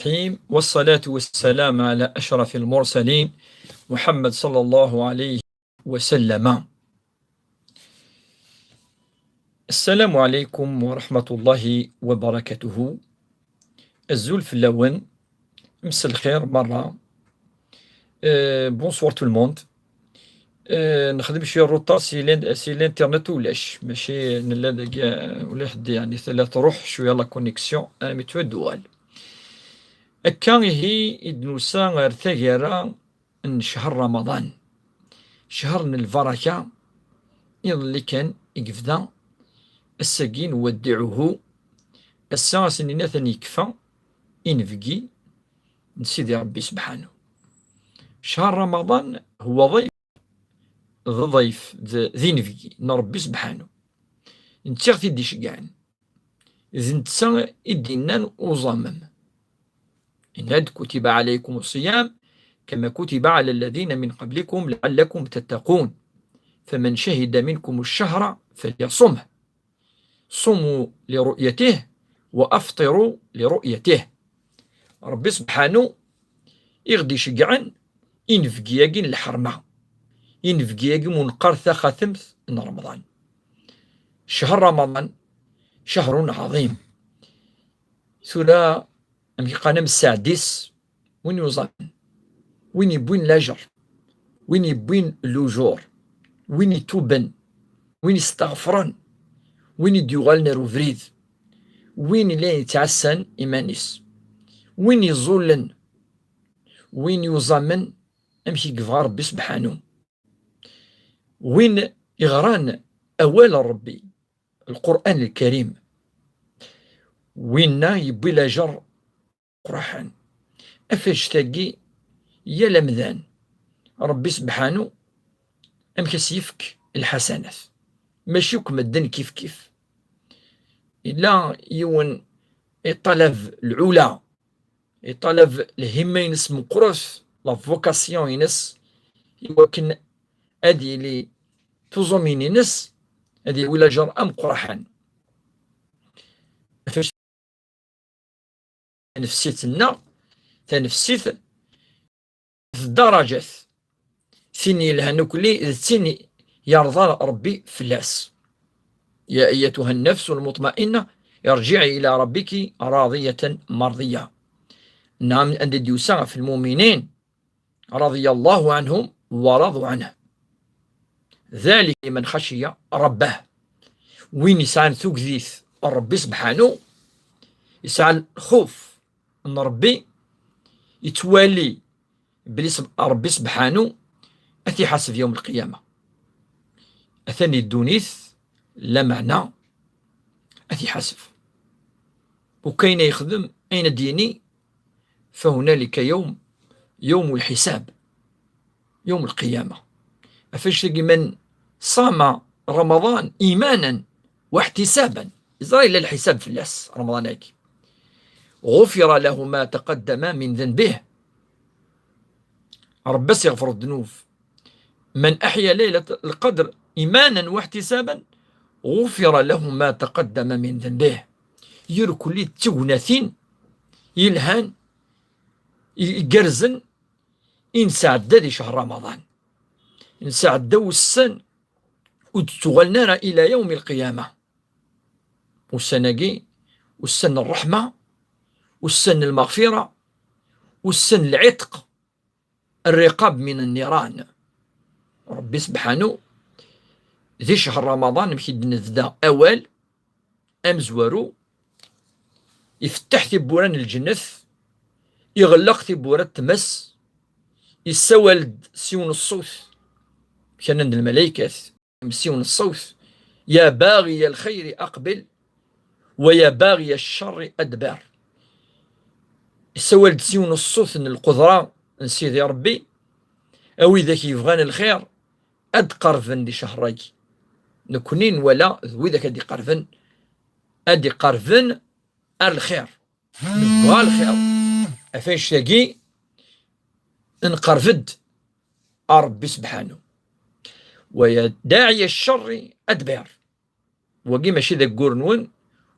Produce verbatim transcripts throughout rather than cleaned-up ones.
الرحيم، والصلاة والسلام على أشرف المرسلين محمد صلى الله عليه وسلم. السلام عليكم ورحمة الله وبركاته. Azul fell-awen, mselxir merra. Euh, bonsoir tout le monde. Euh, nexdem cwiya retard si l'in-, si l'internet ulac, mačči nella deg, euh, ula ḥedd, yeɛni tella truḥ cwiya la connexion, armi tura d-tuɣal. Akka ihi i d-nusa ar taggara n ccher Ramaḍan, ccher n lbaraka. Iḍelli kan i yebda, ass-agi nwaddiɛuhu, ass-a asen-nini atan yekfa inebgi n Sidi Ṛebbi sebḥanu. Ccher Ramaḍan huwa ḍayf, d ḍayf, d, d inebgi n Ṛebbi sebḥanu. Netta i ɣ-t-id-iceggɛen. D netta i d-yennan uẓamem. Yenna-d: كتب عليكم الصيام كما كتب على الذين من قبلكم لعلكم تتقون، فمن شهد منكم الشهر فليصمه، صوموا لرؤيته وأفطروا لرؤيته. Ṛebbi sebḥanu i ɣ-d-iceggɛen inebgi-agi n lḥerma, inebgi-agi mu neqqar taxatemt n Remḍan. Ccher Ramaḍan, شهر عظيم. Tura, amek i qqaren, amessaɛd-is, win yuẓamen, win yewwin lajer, win yewwin lujur, win ituben, win isteɣfren, win i d-yuɣalen ar ubrid, win yellan yettɛassan iman-is, win iẓullen, win yuẓamen amek i yebɣa Ṛebbi sebḥanu, win iɣran awal n Ṛebbi, Lqur'an Lkarim, winna yewwi lajer qraḥen. Ɣef annect-agi, yal amdan, Ṛebbi sebḥanu, amek as-yefk lḥasanat? Mačči akk medden kif kif. Yella yiwen iṭalab lɛula, iṭalab lhimma-ines meqqret, la vocation-ines, iwakken ad yili tuẓumin-ines, ad yawi lajer ameqqraḥen. Ɣef tanefsit-nneɣ, tanefsit d ddarajat. Tin yelhan akk-, d tin yerḍa Ṛebbi fell-as. يا أيتها النفس المطمئنة ارجعي إلى ربك راضية مرضية. Neɣ anda d-yusa ɣef lmuminin, رضي الله عنهم ورضوا عنه. ذلك لمن خشي ربه. Win yesɛan tugdit n Ṛebbi sebḥanu, yesɛa lxuf n Ṛebbi, yettwali belli s-, Ṛebbi sebḥanu ad t-iḥaseb yawm lqiyama. Atan di ddunit, lameɛna ad t-iḥaseb. Ukayen ay yexdem, ayen ad d-yini, فهنالك يوم، يوم الحساب، يوم القيامة. Ɣef annect-agi, من صام رمضان إيمانا واحتسابا, yeẓra yella lḥisab fell-as Remḍan-agi, غفر له ما تقدم من ذنبه. Ṛebbi as-iɣfer ddnub. من أحيا ليلة القدر إيمانا واحتسابا غفر له ما تقدم من ذنبه. Irkelli d tignatin yelhan, i-, igerrzen, i nesɛedda di ccher Ramaḍan. Nesɛedda ussan ur d-ttuɣalen ara ila yawm lqiyama. Ussan-agi, ussan n ṛṛeḥma, ussan n lmeɣfira, ussan n lɛitq, الرقاب من النيران. Ṛebbi sebḥanu, di ccher Ramaḍan, amek i d-nebda awal amezwaru, ifetteḥ tiwwura n lǧennet, iɣelleq tiwwura n tmes, yessawal-d s yiwen n ṣṣut, kra n lmalaykat, s yiwen n ṣṣut: يا باغي الخير أقبل، ويا باغي الشر أدبر. Yessawal-d s yiwen n ṣṣut n lqudra n Sidi Ṛebbi: a widak yebɣan lxir, ad d-qerben di ccher-agi. Nekni nwala d widak ad d-iqerben, ad d-iqerben ar lxir. Nebɣa lxir. Ɣef annect-agi, nqerreb-d ar Ṛebbi sebḥanu. ويا داعي الشر أدبر. Wagi mačči d aggur-nwen,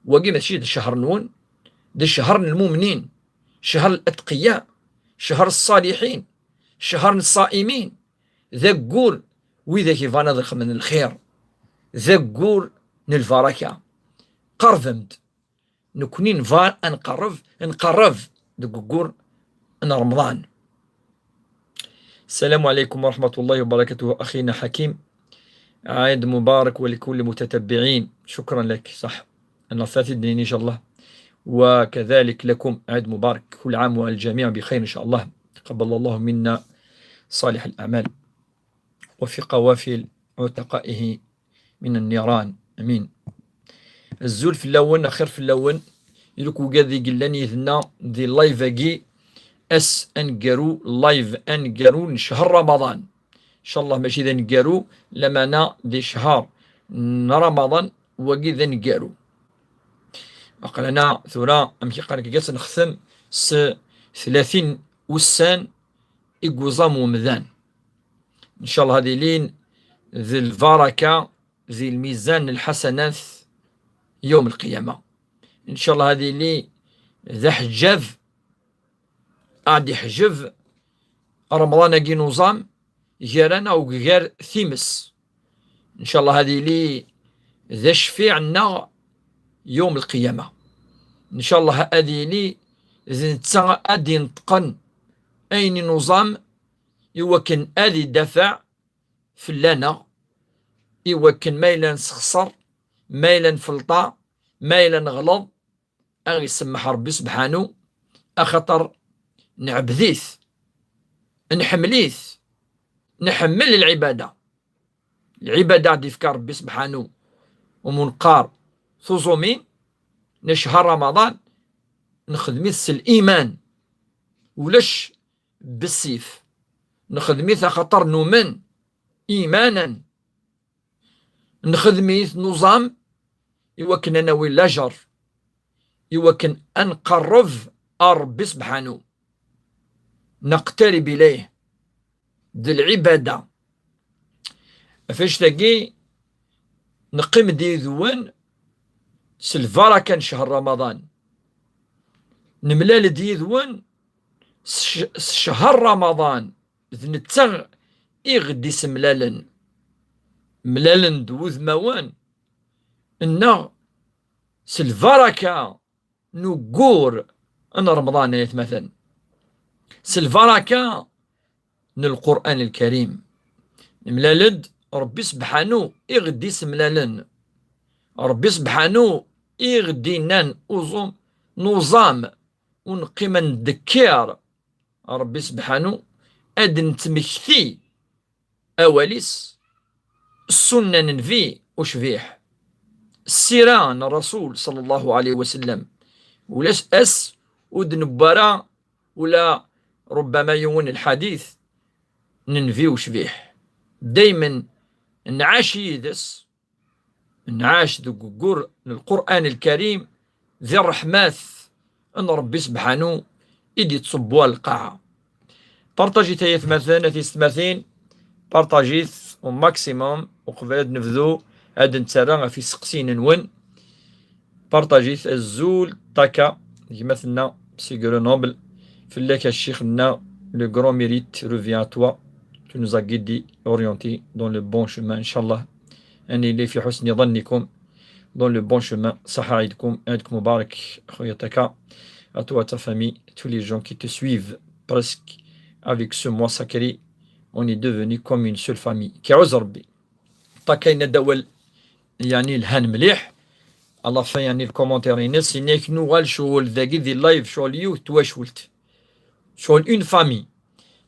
wagi mačči d ccher-nwen, d ccher n lmumnin. ccher n letqiya, ccher n ṣṣaliḥin, ccher n ṣṣaimin, d aggur widak ibɣan ad xedmen lxir, d aggur n lbaraka. Qerbem-d. Nekni nebɣa ad nqerreb, nqerreb deg uggur n Remḍan. السلام عليكم ورحمة الله وبركاته أخينا حكيم، عيد مبارك ولكل المتتبعين. شكرا لك. صح، أنا ثلاثة دنين إن شاء الله، وكذلك لكم عيد مبارك، كل عام والجميع بخير إن شاء الله. تقبل الله منا صالح الأعمال وفي قوافل عتقائه من النيران. أمين. Azul fell-awen, axir fell-awen. Iluk ugad i yellan yid-neɣ di live-agi, ass aneggaru, live aneggaru n ccher Ramaḍan. Ncallah mačči d aneggaru, lameɛna di ccher n Ramaḍan, wagi d aneggaru. Aql-aneɣ tura, amek i qqaren, ad nextem s tlatin ussan i yuẓam umdan. Ncallah ad ilin d lbaraka di lmizan n lḥasanat yawm lqiyama. Ncallah ad ili d aḥeǧǧab, ad iḥjeb Remḍan-agi n uẓam gar-aneɣ u gar times. Ncallah ad ili d acfiɛ-nneɣ yawm lqiyama. Ncallah ad ili d netta ad ineṭqen ayen i nuẓam, i wakken ad idafeɛ fell-aneɣ, i wakken ma yella nessexṣer, ma yella nfelṭa, ma yella neɣleḍ, ad isemmeḥ Rebbi sebḥanu, axaṭer nɛebbed-it, nḥemmel-it, nḥemmel lɛibada. Lɛibada i d-ifka Rebbi sebḥanu, umi neqqar tuẓumin, n ccher Ramaḍan, nexdem-it s liman, ulac bessif. Nexdem-it axaṭer numen imanan. Nexdem-it nuẓam i wakken ad nawi lajer, i wakken ad nqerreb ar Rebbi sebḥanu. Neqtarib ilayh. D lɛibada. Ɣef annect-agi, neqqim-d yid-wen s lbaraka n ccher Ramaḍan. Nemlal-d yid-wen s c-, s ccher Ramaḍan. D netta i ɣ-d-isemlalen. Mlalen-d wudmawen nneɣ s lbaraka n uggur n Remḍan, ay atmaten. S lbaraka n Lqur'an Lkarim. Nemlal-d, Rebbi sebḥanu i ɣ-d-isemlalen. Rebbi sebḥanu i ɣ-d-innan uẓum, nuẓam, u neqqim ad ndekkir Rebbi sebḥanu, ad d-nettmekti awal-is, ssunna n Nnbi ucbiḥ, ssira n Rasul ṣalla Llahu ɛalayhi wa sallam. Ulac ass ur d-newwi ara ula rubbama yiwen lḥadit n Nnbi ucbiḥ. Daymen nɛac yid-s, nɛac deg uggur n Lqur'an Lkarim, di ṛṛeḥmat n Ṛebbi sebḥanu i d-ittṣubbu ar lqaɛa. Partajit ay atmaten, a tiyessetmatin, partajit au maximum, uqbel ad nebdu ad nettarra ɣef iseqsiyen-nwen. Partajit. Azul Taka, gma-tneɣ si Grenoble, fell-ak a ccix-nneɣ, le grand mérite revient à toi, tu nous as guidés, orientés dans le bon chemin, inchallah. Ad nili fi ḥusni ḍannikum, dans le bon chemin. Ṣaḥa ɛidkum, ɛidkum mubarak, xuya Taka, à toi, ta famille, tous les gens qui te suivent, presque avec ce mois sacré, on est devenu comme une seule famille. Kiɛuz Rebbi. Taka yenna-d awal, yeɛni, lhan mliḥ. À la fin, yeɛni, lkumantir-ines, yenna-ak nuɣal ccɣel dagi di live, ccɣel yiwet twacult. Ccɣel une famille.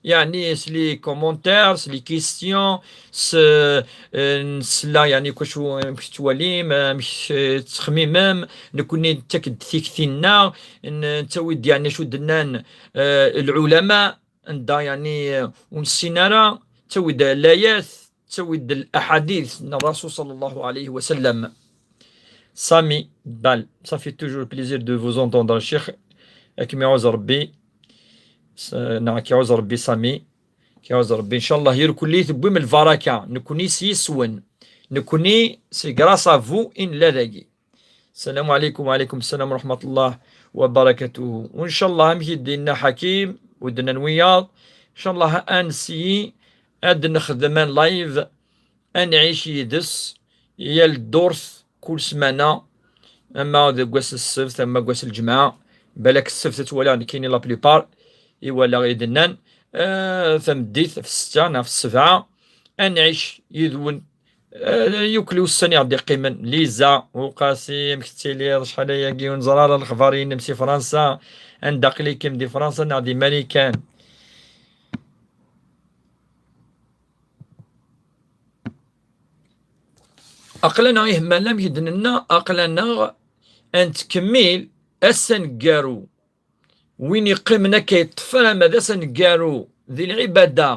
Yeɛni, s les commentaires, s les questions, s, eh, nesla, yeɛni, kul acu, amek tettwalim, amek, eh, tettxemmimem, nekkni nettak-d tikti-nneɣ, n-, nettawi-d, yeɛni, acu d-nnan, eh, lɛulama, anda, yeɛni, eh, ur nessin ara, nettawi-d layat, nettawi-d laḥadit n Rasul ṣalla Llahu ɛalayhi wa sallam. Sami Bal, ça fait toujours plaisir de vous entendre, Cheikh. Ad kem-iɛuz Rebbi. S-, neɣ ad k-iɛuz Rebbi, Sami. Ad k-iɛuz Rebbi. Inchallah, irkelli tewwim lbaraka. Nekkni s yis-wen. Nekkni, c'est grâce à vous i nella dagi. Salam ɛalaykum. Wa ɛalaykum salam wa raḥmatullah. وبركاته. وإن شاء الله، amek i d-yenna Ḥakim, u d-nnan wiyaḍ, إن شاء الله ad nesyi ad nexdem un live, ad nɛic yid-s yal ddurt kul ssmana, ama deg wass n ssebt, ama deg wass n lǧemɛa. Balak ssebt ad twalaɣ nekkini la plupart, i walaɣ i d-nnan, eh, tameddit ɣef ssetta neɣ ɣef ssebɛa, ad nɛic yid-wen. Eh, yukel ussan i ɣ-d-iqqimen. Liza Uqasi, amek tettiliḍ? Acḥal ayagi ur neẓra ara lexbar-inem si Fransa. Anda aql-ikem, di Fransa neɣ di Marikan? Aql-aneɣ ihemmal amek d-nenna, aql-aneɣ ad nettkemmil ass aneggaru. Win iqqimen akka yeṭṭef ama d ass aneggaru di lɛibada,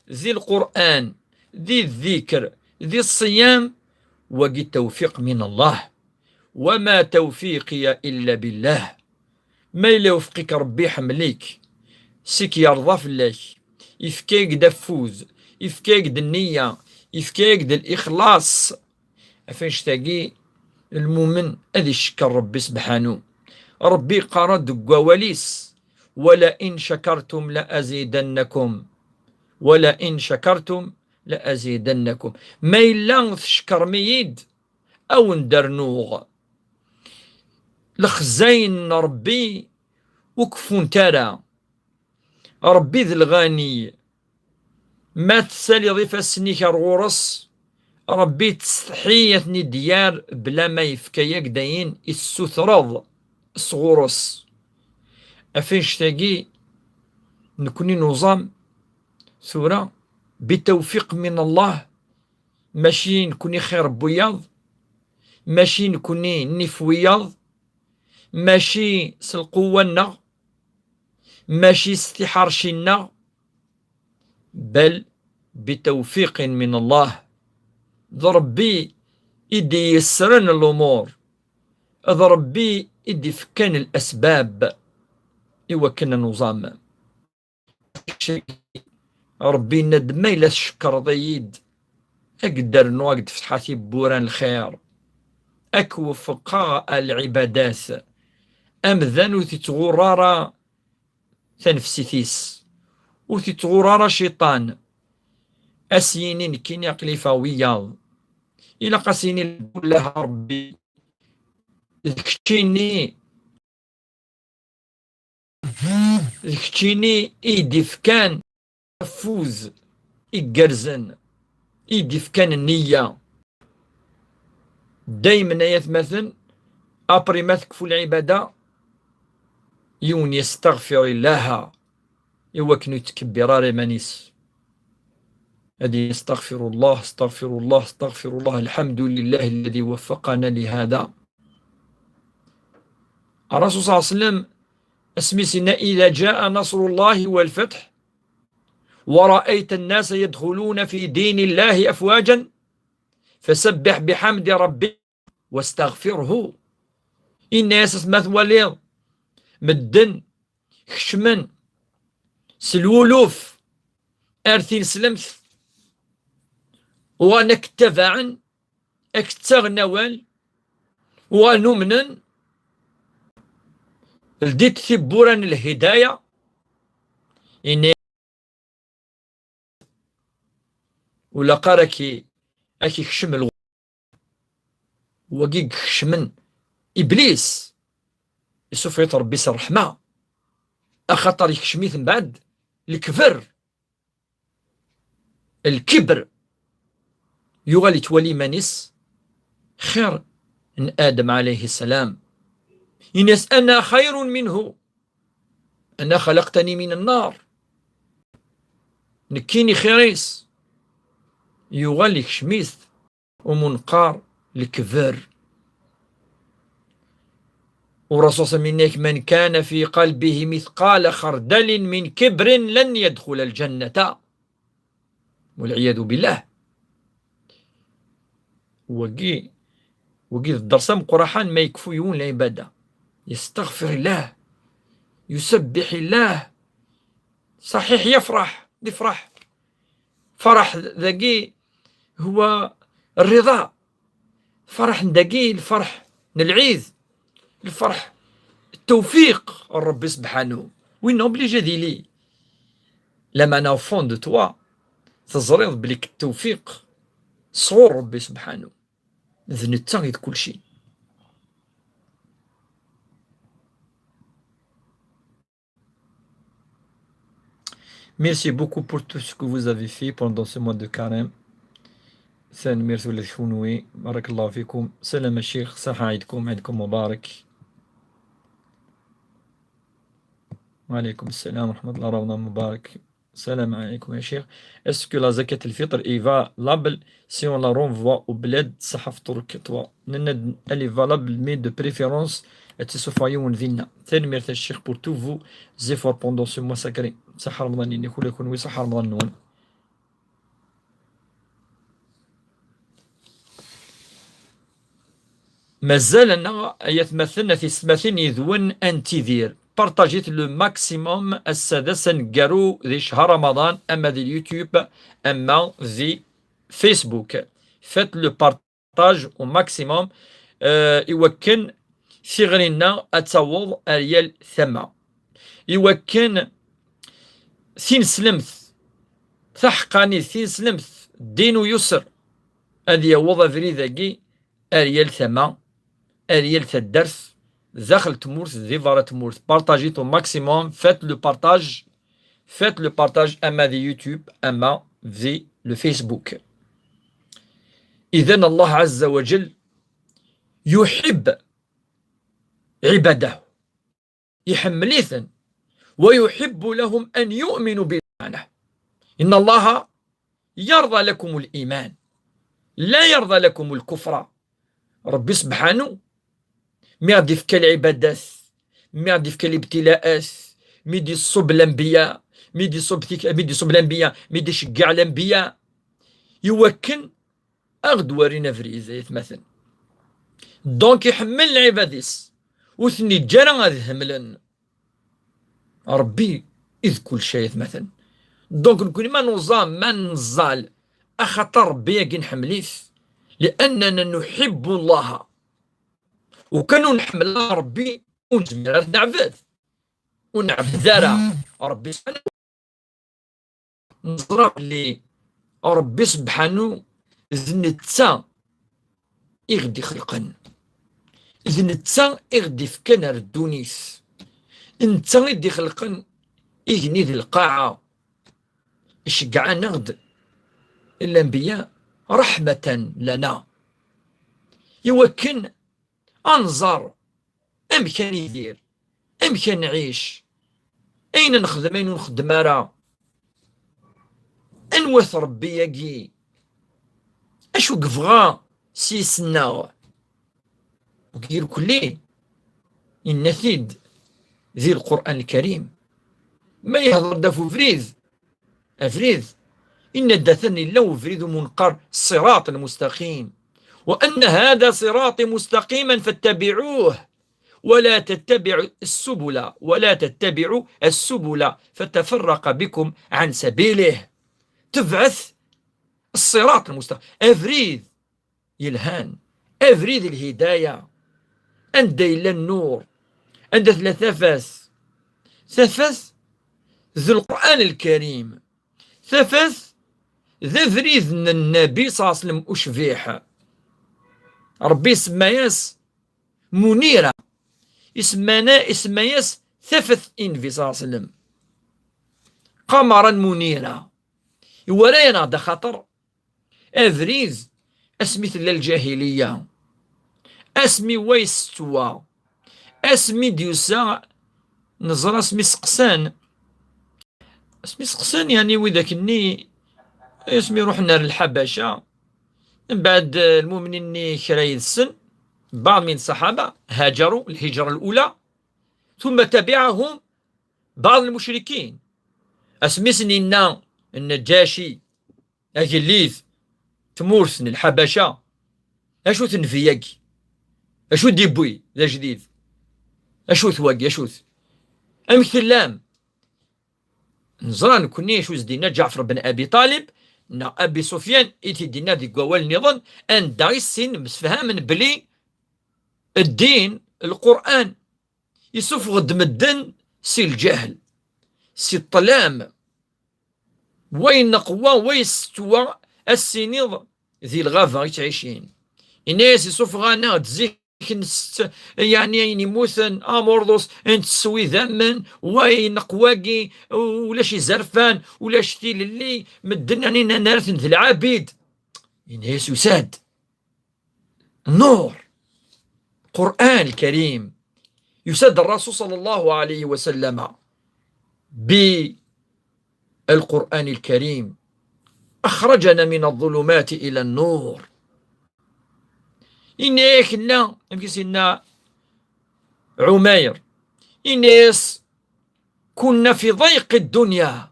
di Lqur'an, di ddikr, di ṣṣiyam, wagi tawfiq min Allah. وما توفيقي إلا بالله. Ma yella iwefq-ik Rebbi, iḥemmel-ik, sik yerḍa fell-ak, ifka-yak-d afud, ifka-yak-d nniya, ifka-yak-d lixlaṣ, ɣef annect-agi, lmumen ad icekkeṛ Rebbi sebḥanu. Rebbi yeqqar-d deg wawal-is: ولئن شكرتم لأزيدنكم، ولئن شكرتم لأزيدنكم. Ma yella tcekkrem-iyi-d, ad wen-d-rnuɣ. Lexzayen n Rebbi ur keffunt ara. Rebbi d lɣani. Ma tessaliḍ ifassen-ik ar ɣur-s, Rebbi yettsetḥi ad ten-id-yerr bla ma yefka-yak-d ayen i tessutreḍ sɣur-s. Ɣef annect-agi, nekni nuẓam tura, bitawfiq min Allah, mačči nekni xir n wiyaḍ, mačči nekni nnif n wiyaḍ, mačči s lqewwa-nneɣ, mačči s tiḥerci-nneɣ, bal bitawfiqin min Allah. D Rebbi i d-yessren lumuṛ, d Rebbi i d-ifkan lasbab i wakken ad nuẓam. Rebbi yenna-d: ma yella tcekkreḍ-iyi-d, ad k-d-rnuɣ, ad k-d-fetḥeɣ tiwwura n lxir, ad k-weffqeɣ ar lɛibadat. Amdan ur t-ittɣurru ara tanefsit-is, ur t-ittɣurru ara cciṭan. Ad s-yini: nekkini aql-i ɣef wiyaḍ. Ilaq ad s-yini: lḥemdullah a Rebbi, d keččini d keččini i yi-d-ifkan afud igerrzen, i yi-d-ifkan nniya. Daymen ay atmaten, après ma tekfu lɛibada, yiwen yestaɣfir Illaha i wakken ur yettkebbir ara iman-is. Ad yini: استغفر الله، استغفر الله، استغفر الله، الحمد لله الذي وفقنا لهذا. الرسول صلى الله عليه وسلم, asmi s-yenna: إذا جاء نصر الله والفتح ورأيت الناس يدخلون في دين الله أفواجا فسبح بحمد ربك واستغفره. Yenna-yas: ma twaliḍ medden kecmen s lwuluf ar tineslemt, uɣalen ad k-ttabaɛen, ad k-ttaɣen awal, uɣalen umnen, ldi-d tiwwura n lhidaya, ini ulaq ara ki-, ad k-ikcem lɣ-, wagi i ikecmen Iblis, isuffeɣ-it Rebbi s ṛṛeḥma, axaṭer ikcem-it mbeɛd lekber. Lkibr, yuɣal yettwali iman-is xir n Adem alayhi ssalam. Ini-as: أنا خير منه، أنا خلقتني من النار. Nekkini xir-is. Yuɣal ikcem-it umunqar, lekber. Ur Rasul Sami: من كان في قلبه مثقال خردل من كبر لن يدخل الجنة. والعياذ بالله. Wagi, wagi d ddersa meqqraḥan ma yekfu yiwen lɛibada. يستغفر الله، يسبح الله. صحيح يفرح، يفرح. فرح dagi هو الرضا. فرح dagi الفرح n العيد، الفرح ttewfiq n Ṛebbi sebḥanu. Win obligé ad yili. Lameɛna au fond de toi, teẓriḍ belli ttewfiq sɣur Ṛebbi sebḥanu. D netta i d kulci. Merci beaucoup pour tout ce que vous avez fait pendant ce mois de carême. Tanemmirt ula d kunwi. Barakallahu fikum. Salam a ccix. Saḥa ɛidkum. Ɛidkum mubarak. Wa alaykum salam wa rahmatullah. Ramadan mubarak. Salam alaykum ya ccix. Est-ce que la zakat al-fitr est valable si on la renvoie au bled? Saḥa fṭur ketwa. Nenna-d, elle est valable, mais de préférence ad tessufeɣ yiwen dinna. Tanemmirt a ccix pour tous vos efforts pendant ce mois sacré. Saḥa Remḍan-inek ula d kunwi, saḥa Remḍan-nwen. Mazal-aneɣ, ay atmaten, a tisetmatin yid-wen, ad nettidir. Partagez-t le maximum, ass-a d ass aneggaru di ccher Ramadan, ama di YouTube, ama di Facebook. Faites le partage au maximum, euh, i wakken tiɣri-nneɣ ad taweḍ ar yal tama. I wakken tineslemt taḥeqqanit, tineslemt ddin u yusr, ad yaweḍ abrid-agi ar yal tama, ar yal taddart, daxel tmurt, di berra tmurt. Partagez-t au maximum, faites le partage, faites le partage, ama di YouTube, ama di le Facebook. إذن الله عز وجل يحب عباده. Iḥemmel-iten. ويحب لهم أن يؤمنوا بالله. إن الله يرضى لكم الإيمان. لا يرضى لكم الكفر. Ṛebbi sebḥanu, mi ɣ-d-ifka lɛibadat, mi ɣ-d-ifka libtilaat, mi d-iṣṣub lanbiya, mi d-iṣṣub tik-, mi d-iṣṣub lanbiya, mi d-iceggeɛ lanbiya, i wakken a ɣ-d-warin abrid, ay atmaten. Donc, iḥemmel lɛibad-is, ur ten-iǧǧa ara ad hemlen. Ṛebbi i d kulci, ay atmaten. Donc, nekkni ma nuẓam, ma neẓẓal, axaṭer Ṛebbi-agi nḥemmel-it, لأننا نحب الله. Ukan ur nḥemmel ara Ṛebbi, ur nezmir ara ad t-neɛbed. Ur neɛbed ara Ṛebbi subḥanahu. Neẓra belli Ṛebbi subḥanu d netta i ɣ-d-ixelqen. D netta i ɣ-d-ifkan ar ddunit. D netta i d-ixelqen igenni d lqaɛa. Iceggɛen-aɣ-d lanbiya ṛeḥmatan lana. Iwakken ad nẓer amek ad nidir, amek ad nɛic, ayen ad nexdem, ayen ur nxeddem ara. Anwa-t Ṛebbi-agi? Acu yebɣa s yis-nneɣ? Deg irkelli, yenna-t-id di Lqur'an Lkarim. Ma yehder-d ɣef ubrid, abrid, yenna-d atan yella ubrid umu neqqar الصراط المستقيم. وأن هذا صراطي مستقيما فاتبعوه ولا تتبعوا السبل ولا تتبعوا السبل فتفرق بكم عن سبيله. Tebɛet الصراط المستقيم. Abrid yelhan, abrid n lhidaya, anda yella nnur, anda tella tafat. Tafat d Lqur'an Lkarim. Tafat d abrid n Nnabi ṣalla Llahu ɛalayhi wa sallam ucbiḥ. Ṛebbi isemma-yas Munira. Isemma-na-, isemma-yas tafat i Nnbi ṣalla Llahu ɛalayhi wa sallam. Qamaran munira. Iwara-yaneɣ-d axaṭer abrid asmi tella lǧahiliya, asmi wa yessetwa, asmi d-yusa, neẓra asmi seqsan, asmi seqsan, yeɛni, widak-nni, asmi ruḥen ar Lḥabaca, mbeɛd, eh, lmumnin-nni kra yid-sen, بعض من الصحابة هاجروا الهجرة الأولى، ثم تبعهم بعض المشركين. Asmi sen-yenna Nnaǧaci, agellid tmurt n Lḥabaca, acu-t nnbi-agi? Acu d-yewwi d ajdid? Acu-t wagi? Acu-t? Amek tellam? Neẓra nekkni acu s-d-yenna Ǧaɛfer ben Abi Ṭalib neɣ Abi Sufyan i t-id-yenna deg wawal nniḍen, anda i sin msefhamen belli ddin, Lqur'an, Isuffeɣ-d medden si lǧahl, si ṭṭlam, wa ineqwa, wa isetwa, ad s-tiniḍ di lɣaba i ttɛicin. Ini-as isuffeɣ-aneɣ-d zik nsett, yeɛni ayen immuten, amurḍus, ntessew idammen, wa ineqwagi, ulac izerfan, ulac tilelli, medden ɛni nnan-asen d lɛabid. Ini-as yusa-d النور، القرآن الكريم. Yusa-d الرسول صلى الله عليه وسلم بالقرآن الكريم، أخرجنا من الظلمات إلى النور. Ini-ak nna, amek i s-yenna Ɛumayr, ini-as: كنا في ضيق الدنيا،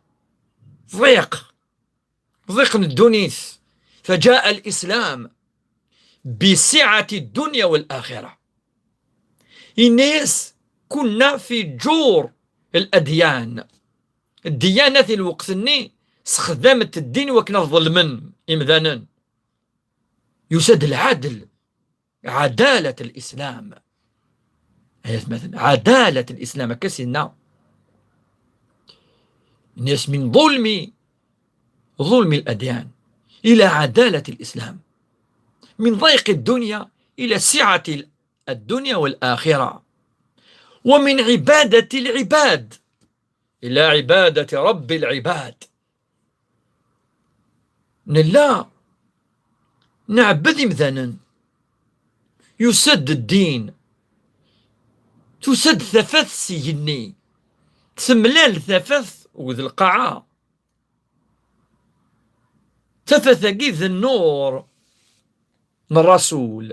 ضيق ضيق n ddunit، فجاء الإسلام بسعة الدنيا والآخرة. Ini-as: كنا في جور الأديان. Ddiyana i lweqt-nni sexdament ddin wakken ad ḍelmen imdanen. Yusa-d lɛadel. عدالة الإسلام. Ay atmaten, عدالة الإسلام, akka s-yenna. Ini-as: من ظلم، ظلم الأديان إلى عدالة الإسلام، من ضيق الدنيا إلى سعة الدنيا والآخرة، ومن عبادة العباد إلى عبادة رب العباد. Nella nɛebbed imdanen. Yusa-d ddin. Tusa-d tafat s igenni. Temlal tafat d lqaɛa. Tafat-agi d nnur n Rasul.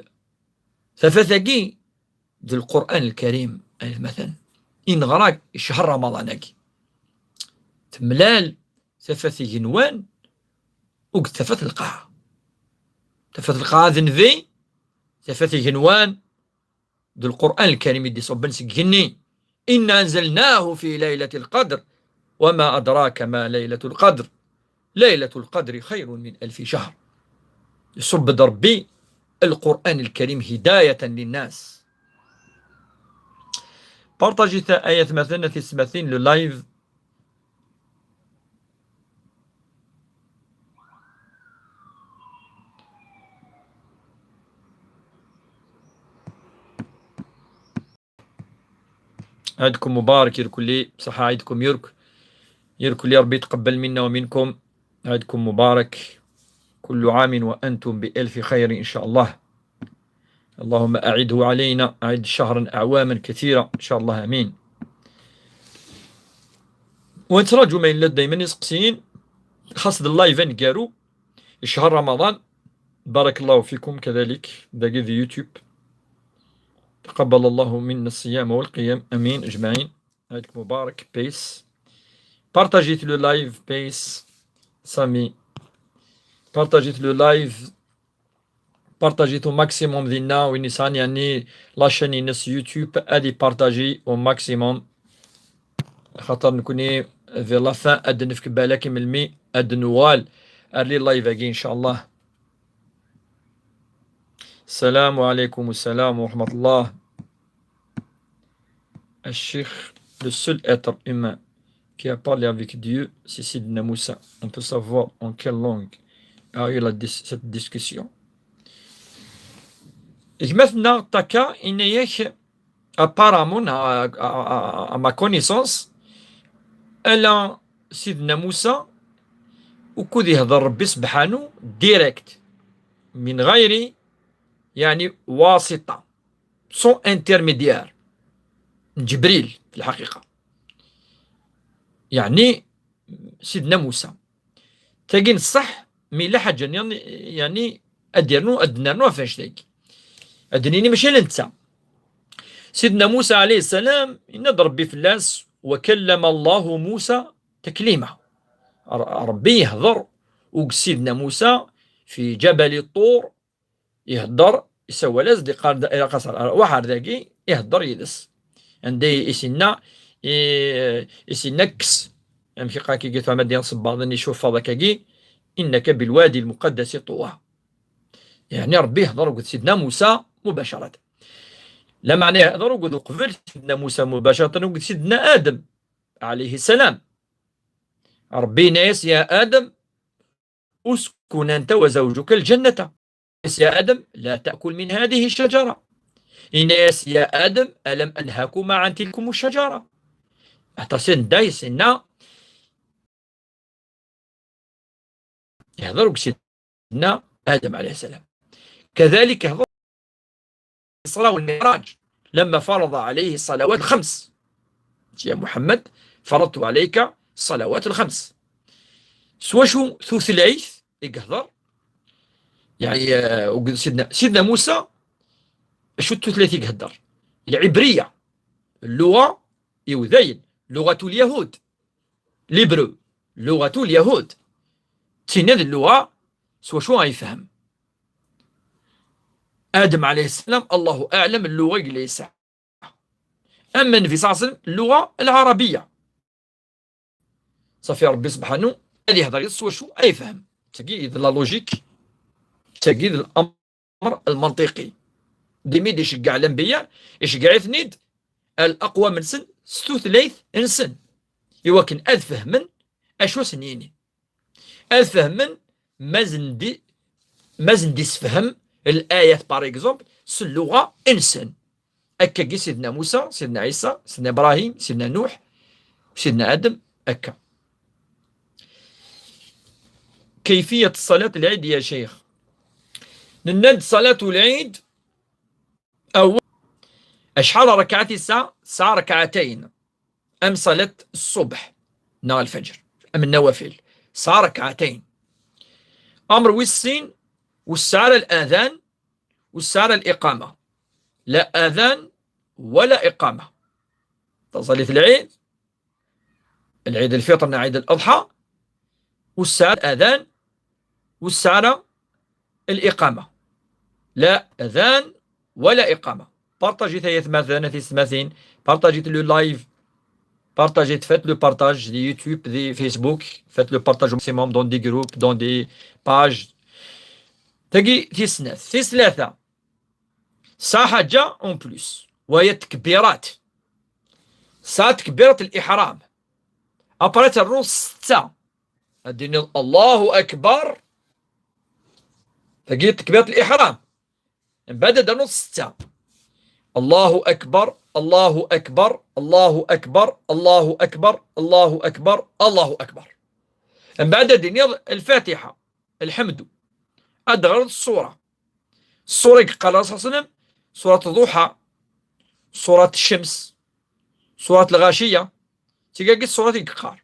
Tafat-agi d Lqur'an Lkarim, ay atmaten, i neɣra i ccher Ramaḍan-agi. Temlal tafat igenwan, ug tafat lqaɛa. Tafat lqaɛa d nnbi, tafat igenwan d Lqur'an Lkarim i d-iṣubben seg igenni. إنا أنزلناه في ليلة القدر وما أدراك ما ليلة القدر، ليلة القدر خير من ألف شهر. Iṣubb-d Ṛebbi Lqur'an Lkarim هداية للناس. Partagez-t, ay atmaten, a tiyessetmatin, le live. عيدكم مبارك يا الكل، بصحة عيدكم يرك، يا الكل، ربي يتقبل منا ومنكم. عيدكم مبارك، كل عام وأنتم بألف خير إن شاء الله. اللهم أعده علينا، أعد شهرا أعواما كثيرة إن شاء الله، آمين. ونتراجو ما يلد دايما يسقسين، خاص اللايف نقارو، شهر رمضان. بارك الله فيكم كذلك داقي ذي يوتيوب. تقبل الله منا الصيام والقيام، آمين أجمعين. عيدك مبارك. Peace. Partagez le live. Peace. Sami. Partagez le live. Partagez au maximum dinna, win yesɛan, yeɛni, la chaîne-ines YouTube, ad ipartaji au maximum. Xaṭer nekni, vers la fin, ad nefk balak i melmi ad nuɣal ar les lives-agi, إن شاء الله. السلام عليكم. السلام ورحمة الله. الشيخ, le seul être humain qui a parlé avec Dieu, c'est Sidna Moussa. On peut savoir en quelle langue a eu la dis-, cette discussion. Gma-tneɣ Taka, yenna-yak, apparemment, à, à, à, à ma connaissance, ala Sidna Moussa, ukud ihder Rebbi Sebḥanu, direct, من غير, يعني, واسطة, sans intermédiaire, Ǧebril, في الحقيقة. يعني, Sidna Moussa. Tagi n ṣṣeḥ, mi yella ḥaǧa nniḍen, yeɛni, ad d-yernu, ad d-nernu ɣef annect-agi. Ad d-nini mačči ala netta. Sidna Musa ɛalayhi ssalam, yenna-d Ṛebbi fell-as: وكلم الله موسى تكليما. Ṛ-, Ṛebbi yehdeṛ ug Sidna Musa fi Ǧabal Ṭur, ihedder, isawal-as-d, iqqar-d, ilaq-as ar, ar, ruḥ ar dagi, ihedder yid-s. Anda i, i s-inna, i, i s-inna kkes, amek iqqar-k, i tfehmeḍ, ad d-sebbaḍen icuffaḍ akkagi, إنك بالوادي المقدس طوى. Yeɛni Ṛebbi ihedder akked Sidna Musa مباشرة. Lameɛna yehder akked uqbel Sidna Musa mubacratan akked Sidna Adem, ɛalayhi ssalam. Ṛebbi yenna-yas: يا آدم اسكن أنت وزوجك الجنة. يا آدم لا تأكل من هذه الشجرة. Yenna-yas: يا آدم ألم أنهكما عن تلكم الشجرة؟ Aṭas i nedda yes-inna. Yehder akked Sidna Adem, ɛalayhi ssalam. Kadalik yehder الإسراء والمعراج لما فرض عليه الصلوات الخمس. يا محمد، فرضت عليك الصلوات الخمس. S wacu tutlayt i yehder? Yeɛni, eh, Sidna, Sidna Musa, acu tutlayt i yehder? العبرية. Lluɣa n Iwdayen. لغة اليهود. L'hébreu. لغة اليهود. Tinna d lluɣa s wacu ay yefhem Adem ɛalayhi ssalam, Allahu aɛlam, lluɣa i yella yesɛa. Ama Nnbi ṣalla Llahu ɛalayhi wa sallam, lluɣa lɛarabiya. Ṣafi, Ṛebbi subḥanu ad yehder yid-s s wacu ay yefhem. Tagi d la logique, tagi d l'amr lmanṭiqi. Dimi d-iceggeɛ lanbiya, iceggeɛ-iten-id aqwam-nsen s tutlayt-nsen, iwakken ad fehmen acu asen-yini. Ad fehmen ma sen-d-, ma sen-d-isefhem l'ayat, par exemple, s lluɣa-nsen. Akkagi Sidna Musa, Sidna Ɛisa, Sidna Ibrahim, Sidna Nuḥ, Sidna Adem, akka. كيفية صلاة العيد يا شيخ؟ Nenna-d صلاة العيد أو acḥal ṛekɛat i tesɛa? Tesɛa ṛekɛatayn. Am ṣalat ṣṣubḥ neɣ lfajr, am nnawafil, tesɛa ṛekɛatayn. Amr wis sin, ur tesɛi ara l'adan, ur tesɛi ara l'iqama. La adan wala iqama. Taẓallit n lɛid, lɛid lfiṭr neɣ ɛid l'aḍḥa, ur tesɛi ara adan, ur tesɛi ara l'iqama. La adan wala iqama. Partagit ay atmaten, a tisetmatin. Partagit le live. Partagit, faites le partage di YouTube, di Facebook. Faites le partage au maximum dans des groupes, dans des pages. Tagi tis snat. Tis tlata. Tesɛa ḥaǧa en plus, وهي التكبيرات. Tesɛa tekbirat l'iḥram. Après ternu setta. Ad d-tiniḍ Allahu Akbar. Tagi tekbirat l'iḥram. Mbeɛd ad d-ternuḍ setta. Allahu Akbar, Allahu Akbar, Allahu Akbar, Allahu Akbar, Allahu Akbar, Allahu Akbar. Mbeɛd ad d-tiniḍ lfatiḥa, lḥemdu. Ad d-teɣreḍ ṣṣura. Ṣṣura i yeqqar Ṛṛasul ṣalla Llahu ɛalayhi wa sallam, ṣurat Ḍuḥa, ṣurat Ccems, ṣurat Lɣaciya. Tigagi ṣṣurat i yeqqar.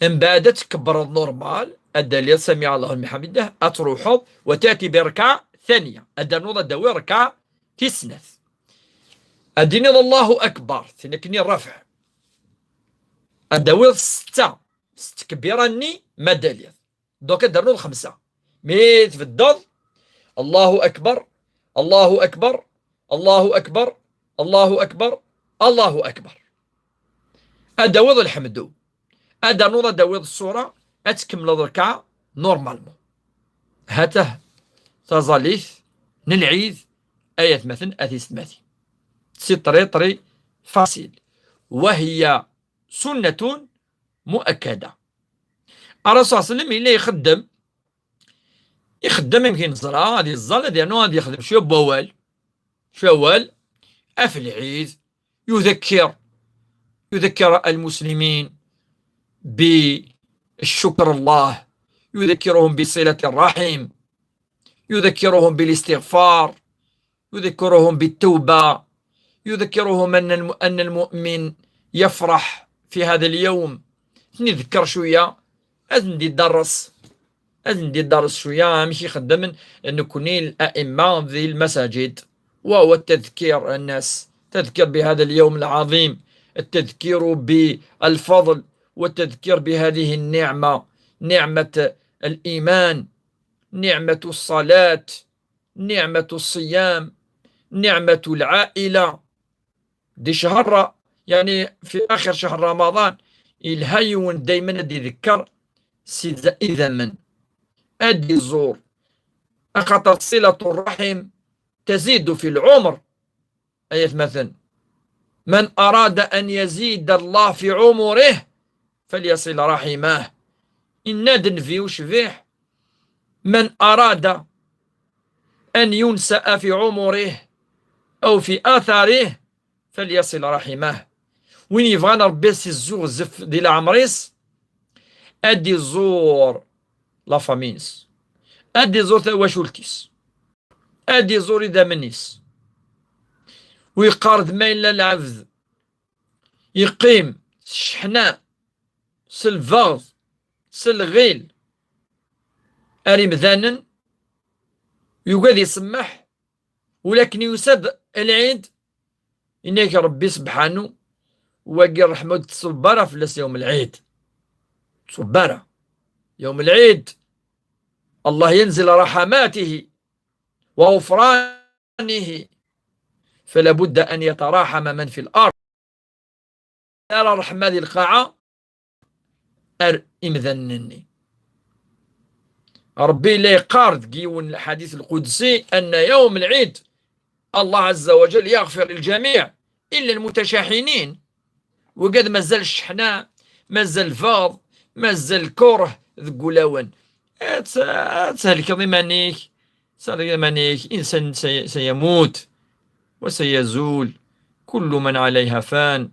Mbeɛd ad tkebbreḍ normal, ad d-tiniḍ سمع الله لمن حمده, ad truḥeḍ وتأتي بركعة ثانية, ad d-ternuḍ ad d-tawiḍ rrekɛa tis snat. Ad d-tiniḍ Allahu Akbar, tin akken i rrafɛ. Ad d-tawiḍ setta s tkebbiṛa-nni ma d-tiniḍ. Donc ad d-ternuḍ xemsa. Mi tbeddeḍ, Allahu Akbar, Allahu Akbar, Allahu Akbar, Allahu Akbar, Allahu Akbar. Ad d-tawiḍ lḥemdu. Ad d-ternuḍ ad d-tawiḍ ṣṣura, ad tkemmleḍ rrekɛa normalement. Ha-t-ah taẓallit n lɛid, ay atmaten, a tisetmatin. C'est très, très facile. وهي سنة مؤكدة. Ṛṛasul ṣalla Llahu ɛalayhi wa sallam yella ixeddem, ixeddem amek i neẓra, ad iẓẓal, ad yernu ad yexdem cwiya n wawal. Cwiya n wawal ɣef lɛid, يذكر، يذكر المسلمين بالشكر الله، يذكرهم بصلة الرحم، يذكرهم بالاستغفار، يذكرهم بالتوبة، يذكرهم أن الم-، أن المؤمن يفرح في هذا اليوم. Ad ten-iḍekkeṛ cwiya, ad ten-iḍerres, ad ten-iḍerres cwiya amek i xeddmen nekni الأئمة di lmasajid. وهو التذكير الناس، تذكير بهذا اليوم العظيم، التذكير بالفضل، والتذكير بهذه النعمة، نعمة الإيمان، نعمة الصلاة، نعمة الصيام، نعمة العائلة. Di ccher, yeɛni fi axir ccher Ramaḍan, yelha yiwen daymen ad iḍekkeṛ s idammen, ad iẓur, axaṭer صلة الرحم تزيد في العمر. ay atmaten. من أراد أن يزيد الله في عمره فليصل رحمه. Yenna-d Nnbi ucbiḥ: من أراد أن ينسأ في عمره أو في أثره فليصل رحمه. Win yebɣan Ṛebbi ad s-izzuɣzef di leɛmer-is, ad d-iẓur la famille-ines, ad d-iẓur tawacult-is, ad d-iẓur idammen-is. U yeqqar-d ma yella lɛebd yeqqim s cceḥna, s lbeɣd, s lɣil ar imdanen, yugi ad isemmeḥ, ulakken yusa-d lɛid, yenna-k Ṛebbi sebḥanu: wagi ṛṛeḥma ur d-tṣubb ara fell-as yawm lɛid. Tṣubb ara. Yawm lɛid, Allah ينزل رحماته وغفرانه، فلا بد أن يتراحم من في الأرض. Ara ṛṛeḥma di lqaɛa ar imdanen-nni. Ṛebbi yella yeqqar deg yiwen lḥadit lqudsi: أن يوم العيد الله عز وجل يغفر للجميع إلا المتشاحنين. Wigad mazal cceḥna, mazal lbeɣd, mazal lkurh deg wulawen. Ad, ad thelkeḍ iman-ik, ad thelkeḍ iman-ik. إنسان سي-، سيموت وسيزول، كل من عليها فان،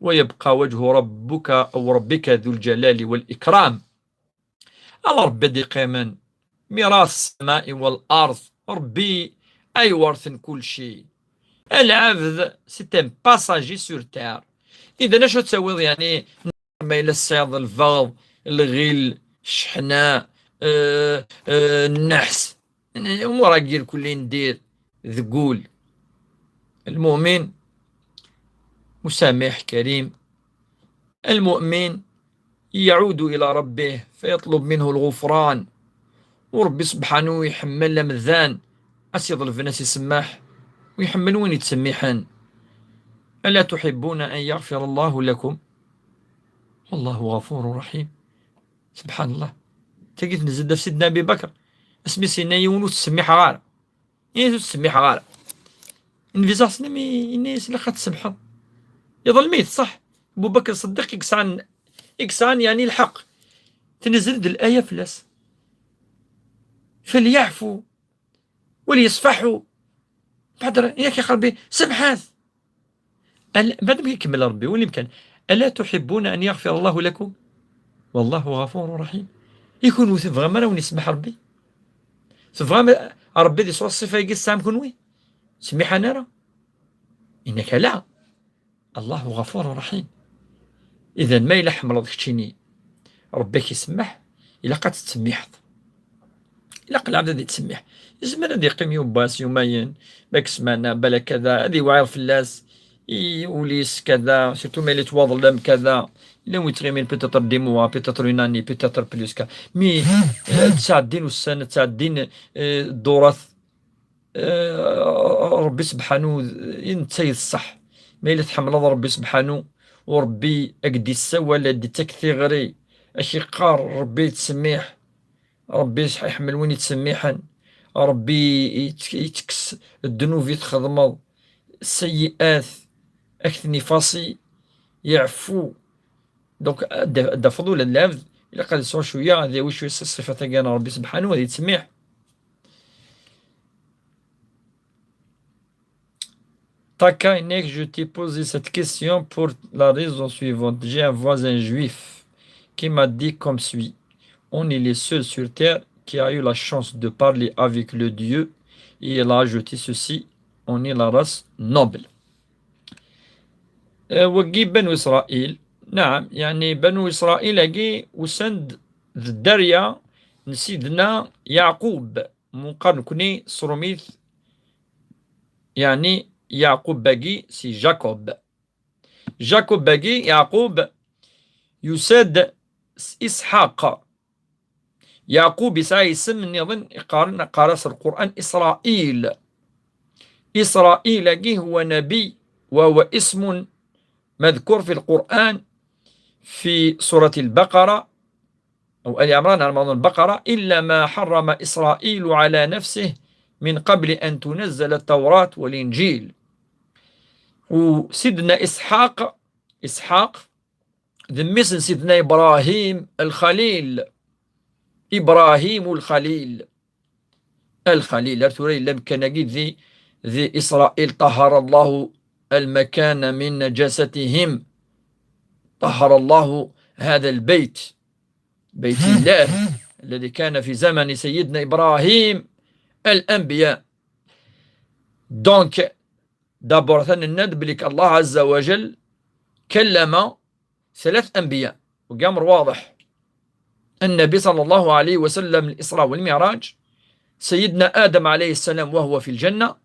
ويبقى وجه ربك أو ربك ذو الجلال والإكرام. Ala Ṛebbi ad iqqimen, ميراث السماء والأرض, Ṛebbi ay iwerten kulci. Lɛebd, c'est un passager sur terre. Idan acu ad tawiḍ, yeɛni, ma yella tesɛiḍ lbeɣd, lɣil, cceḥna, eh, eh, nneḥs, yeɛni, umur-agi irkelli ndir deg wul. المؤمن مسامح كريم. المؤمن يعود إلى ربه فيطلب منه الغفران. وربي سبحانه يحمل لمذان أسيض الفناس يسمح، ويحمل وين يتسمحن. ألا تحبون أن يغفر الله لكم؟ والله غفور رحيم. سبحان الله. تجد نزل في سيدنا أبي بكر. اسمي سينا يونس سميح غار. Ini ur ttsemmiḥeɣ ara. Nvizaɣ-as nami, ini-as ilaq ad tsemḥeḍ. Iḍelm-it, ṣaḥ. Abu Bakr Ṣeddiq i yesɛan, i yesɛan, yeɛni, lḥeqq. Tnezzel-d laya fell-as. فليعفوا وليصفحوا. Beɛd, yak, ya Ṛebbi, semḥet. Al-, بعد ما يكمل ربي، وين كان؟ ألا تحبون أن يغفر الله لكم؟ والله غفور رحيم. I kunwi tebɣam ara wen-isemmeḥ Ṛebbi? Tebɣam Ṛebbi ad yesɛu ṣṣifa-agi tesɛam kunwi? Ttsemmiḥen ara? Innaka la. الله غفور رحيم. Idan, ma yella tḥemmleḍ keččini Ṛebbi ad k-isemmeḥ, ilaq ad tettsemmiḥeḍ. Ilaq lɛebd ad yettsemmiḥ. Yezmer ad yeqqim yiwen wass, yumayen, ma ssmana, balak kada, ad iwɛir fell-as, i wul-is kada, surtout ma yella yettwaḍlem kada. Yella win yettɣimin peut-être des mois, peut-être une année, peut-être plus que. Mais, eh, ttɛeddin ussan, ttɛeddin, eh, ddurat, eh, Ṛebbi sebḥanu, i netta i d ṣṣeḥ. Ma yella tḥemmleḍ Ṛebbi sebḥanu, u Ṛebbi ad k-d-issawal, ad d-ittak tiɣri, ad k-iqqar Ṛebbi yettsemmiḥ, Ṛebbi iḥemmel win yettsemmiḥen, Ṛebbi yet-, yettekkes ddnub i txedmeḍ, seyyi'at, ad k-ten-ifasi, yeɛfu. Donc, ad d-, ad d-tafeḍ ula d lɛebd, ilaq ad yesɛu cwiya, ad yawi cwiya si ṣṣifat-agi n Ṛebbi sebḥanu, ad yettsemmiḥ. Taka, Inek, je t'ai posé cette question pour la raison suivante. J'ai un voisin juif qui m'a dit comme suit: On est les seuls sur terre qui a eu la chance de parler avec le Dieu. Et il a ajouté ceci: On est la race noble. Euh, wagi Banu Israël. Naam, yeɛni Banu Israël-agi usan-d d dderya n Sidna Yeɛqub. Meqqar nekni s Rumit, yeɛni Yeɛqub-agi si Jacob. Jacob-agi, Yeɛqub, yusa-d s Isḥaq. Yeɛqub yesɛa isem nniḍen iqqaren, qqar-as Lqur'an Isṛail. Isṛail-agi huwa nabi, wa huwa ismun madkur fi Lqur'an fi surat Lbaqara, أو آل عمران على ما أظن البقرة: إلا ما حرم إسرائيل على نفسه من قبل أن تنزل التوراة والإنجيل. U Sidna Isḥaq, Isḥaq, d mmi-s n Sidna Ibrahim Lxalil. Ibrahim Lxalil. Lxalil, ar tura yella amkan-agi di, di Isṛail, طهر الله المكان من نجاستهم. طهر الله هذا البيت، بيت الله الذي كان في زمن سيدنا إبراهيم الأنبياء. Donc, d'abord, ثاني الند بليك الله عز وجل كلم ثلاث أنبياء، وقام واضح. النبي صلى الله عليه وسلم الإسراء والمعراج، سيدنا آدم عليه السلام وهو في الجنة،